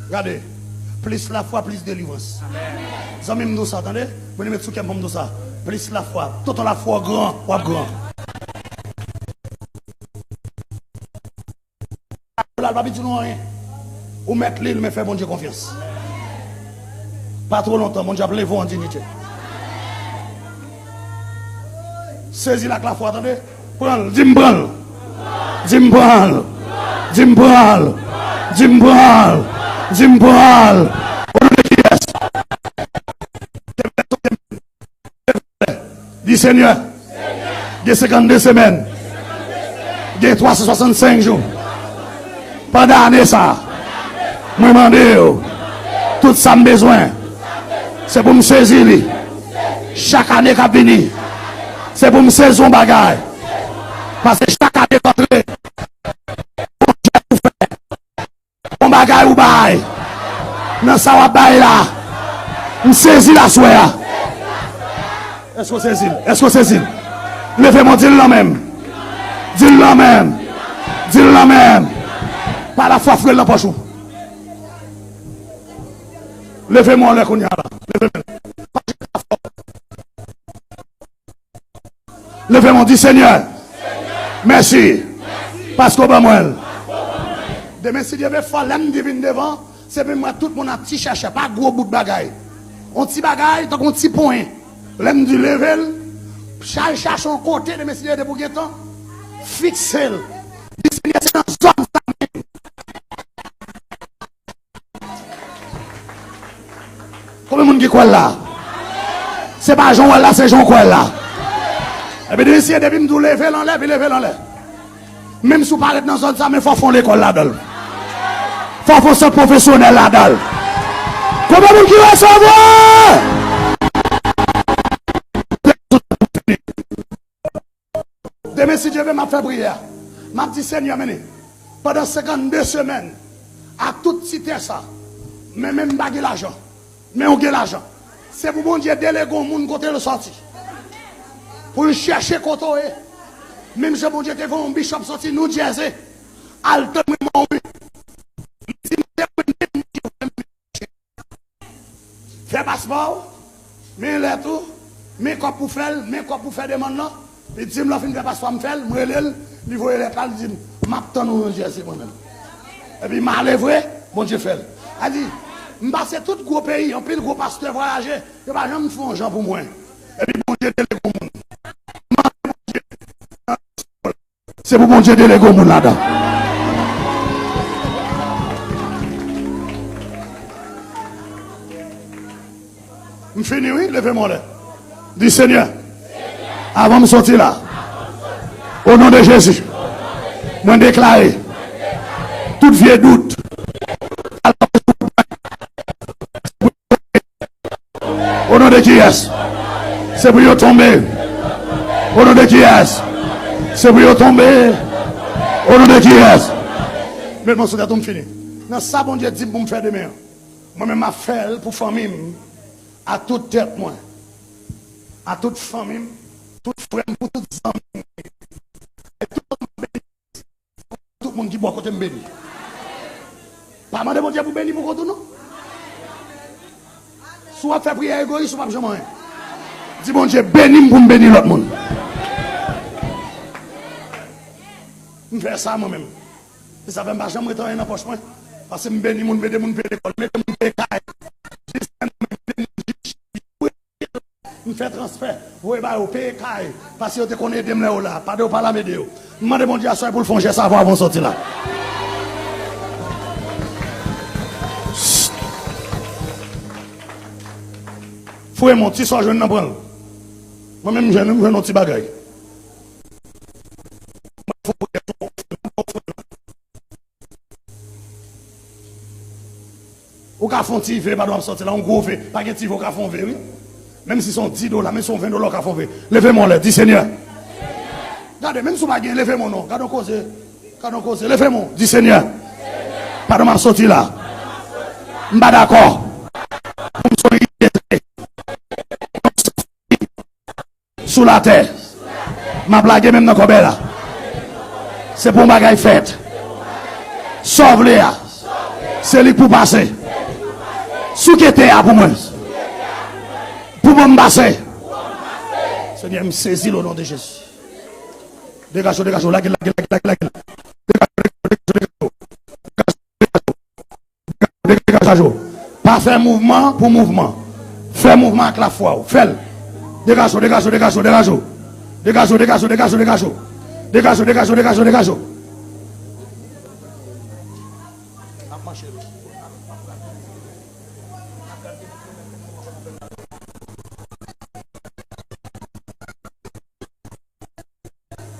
Gade, plis lafwa, plis delivrans. Zanmi m, di w sa, tande. Bondye met sou kè m pou m di w sa. Plis lafwa. Tonton lafwa w gran, w ap gran. Lal pa pi di nou anyen. Ou mèt li, men fè Bondye konfyans. Pa two lontan, Bondye ap leve w an diyite. Sezi l ak lafwa, tande. Pran l, di m pran l. Di m pran l. Di m pran l. Di m pran l. Di m pran l. O non de kiyès? Di, Senyè, gen senkannde semèn, gen twa san swasannsenk jou. Pandan ane sa a, mwen mande w, tout sa m bezwen, se pou m sezi li. Chak ane k ap vini, se pou m sezi yon bagay. Paske chak ane k antre, yon bagay ou bay. Nan sa w ap bay la. M sezi l aswè a. Èske w sezi l? Èske w sezi l? Leve men w, di l nan men m. Di l nan men m. Di l nan men m. Pa lafwa, foure l nan pòch ou. Leve men w anlè kounye a la. Leve men w. Leve men w, di, Senyè, mèsi, paske w ban mwen l. Demen, si Dye vle, fwa lè m di vin devan, se pou m wè tout moun ap ti chèchè, pa gwo bout bagay. On ti bagay, tankou on ti ponyen. Lè m di leve l, chay chache yon kote, demen si Dye vle pou gen tan, fikse l. Di, Senyè, se nan zòn sa menm. Konbyen moun ki kwè l la? Se pa jan w wè l la, se jan w kwè l la. Epi demen si Dye, depi m di w leve l anlè, epi leve l anlè. Menm si w pa ret nan zòn sa, men fò w fè yon lekòl ladan l. Fò w fè yon sant pwofesyonèl ladan l. Konbyen moun ki resevwa? Demen, si Dye vle, m ap fè priyè a. M ap di, Senyè, men, pandan senkannde semèn, ak tout ti tè sa, men, men m pa gen lajan. Men w gen lajan. Se pou Bondye delege yon moun kote l sòti. Pou l chèche kote w ye. Menm jan Bondye te voye yon bishop sòti New Jersey. Al tann mwen mò wi. Li di m te konnen moun ki voye m. Fè paspò w, men lèt ou, men kòb pou fè l, men kòb pou fè demann lan. Li di m lè w fin fè paspò a, m fè l, m rele l, li voye lèt la, li di m, m ap tann ou New Jersey mwen menm. Epi m ale vre, Bondye fè l. A di, m pase tout gwo peyi, anpil gwo pastè vwayaje, yo pa janm fè yon jan pou mwen. Epi Bondye delege yon moun. Se pou Bondye delege yon moun ladan. M fini wi, leve men w anlè. Di, Senyè, avan m sòti la, o non de Jezi, mwen deklare tout vye dout al O non de kiyès? Se pou yo tonbe. O non de kiyès? Se pou yo tonbe. O non de kiyès? Met men sou tèt ou, m fini. Nan sa Bondye di m pou m fè demen an, mwen menm m ap fè l pou fanmi m, ak tout tèt mwen, ak tout fanmi m, tout frè m, pou tout zanmi m. E tout moun ki bò kote m beni. Pa mande Bondye pou beni pou kont ou non. Si w ap fè priyè egoyis, ou p ap janm anyen. Di Bondye, beni m pou m beni lòt moun. M fè sa mwen menm. Se sa fè m pa janm ret anyen nan pòch mwen. Paske m beni moun, m ede moun peye lekòl, m ede moun peye kay. Jis M fè transfè, voye ba yo, peye kay, paske yo te konn ede m lè yo la. Pade yo pa la, m ede yo. M mande Bondye aswè pou l fè yon jès avè w avan w sòti la. Frè m, ti sa w jwenn nan, pran l. Mwen menm, m jwenn, m jwenn yon ti bagay. Ou ka fè yon ti ve pandan w ap sòti la, yon gwo ve. Pa gen ti ve, ou ka fè yon ve, wi. Menm si se yon dis dola, menm si se yon ven dola, ou ka fè yon ve. Leve men w anlè, di, Senyè. Gade, menm si w pa gen, leve men w non. Gade yon koze. Gade yon koze. Leve men w, di, Senyè. Pandan m ap sòti la, m pa dakò pou m se yon iletre sou latè. M ap lage men m nan kòbèy la. Se pou yon bagay fèt. Sa w vle a, se li k pou pase. Souke tè a pou mwen. Pou ban m pase. Senyè, m sezi l o non de Jezi. Degaje w, degaje w, lage l, lage l, lage l, lage l. Degaje w, degaje w, degaje w, degaje w. Degaje w. Pa fè mouvman pou mouvman. Fè mouvman ak lafwa w. Fè l. Degaje w, degaje w, degaje w, degaje w. Degaje w, degaje w, degaje w, degaje w. Degaje w, degaje w, degaje w, degaje w.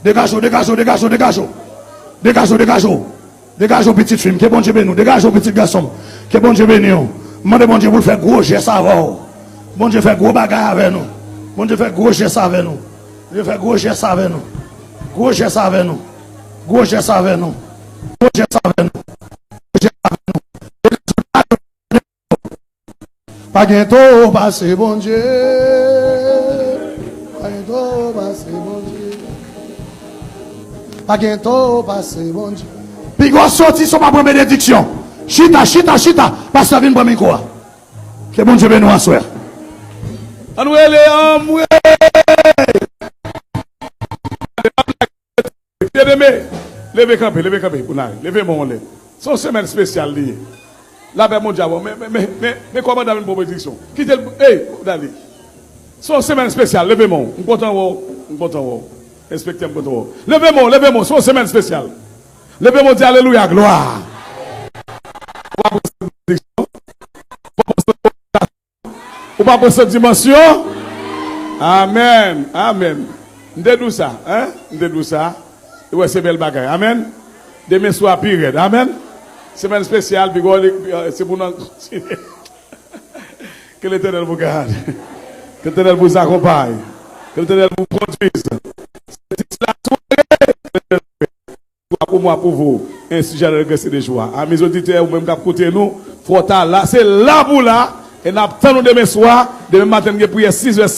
Degaje w, degaje w, degaje w, degaje w. Degaje w, degaje w. Degaje w, pitit fi m. Ke Bondye beni w. Degaje w, pitit gason m. Ke Bondye beni w. Mande Bondye pou l fè gwo jès avè w. Bondye fè gwo bagay avè nou. Bondye fè gwo jès avè nou. Bondye fè gwo jès avè nou. Gwo jès avè nou. Gwo jès avè nou. Gwo jès avè nou. Gwo jès avè nou. Pa gen twò pase Bondye. Pa gen twò pase Bondye. Pa gen twò pase Bondye. Pi gwo sòti si w pa pran benediksyon. Chita, chita, chita. Pastè vin pran mikwo a. Ke Bondye beni w aswè. Ann rele anmwe. Byeneme, leve kanpe, leve kanpe pou n ale. Leve men w anlè. Se yon semèn espesyal li ye. Lapè Bondye avè w. Men, men, men, men, men kòmandan vin pran benediksyon. Kite l, ey, dale. Se yon semèn espesyal. Leve men w. M kontan wè w. M kontan wè w. Enspektè, m kontan wè w. Leve men w, leve men w. Se yon semèn espesyal. Leve men w, di alelouya, glwa. Ou pa pran sa benediksyon. Ou pa pran sa dimansyon. Amèn. Amèn. M te di w sa, hein? M te di w sa. E wè, se bèl bagay. Amèn. Demen swa pi rèd. Amèn. Semèn espesyal, pi gwo, se pou nan. Ke Letènèl vous garde. Ke Letènèl vous accompagne. Ke Letènèl vous conduise. Swa pou mwa pou vou. Ensi jan le grese de jwa. A mes auditeurs, ou menm k ap koute nou, fò w ta la. Se la pou la. E n ap tann ou demen swa. Demen maten, n gen priyè sis è,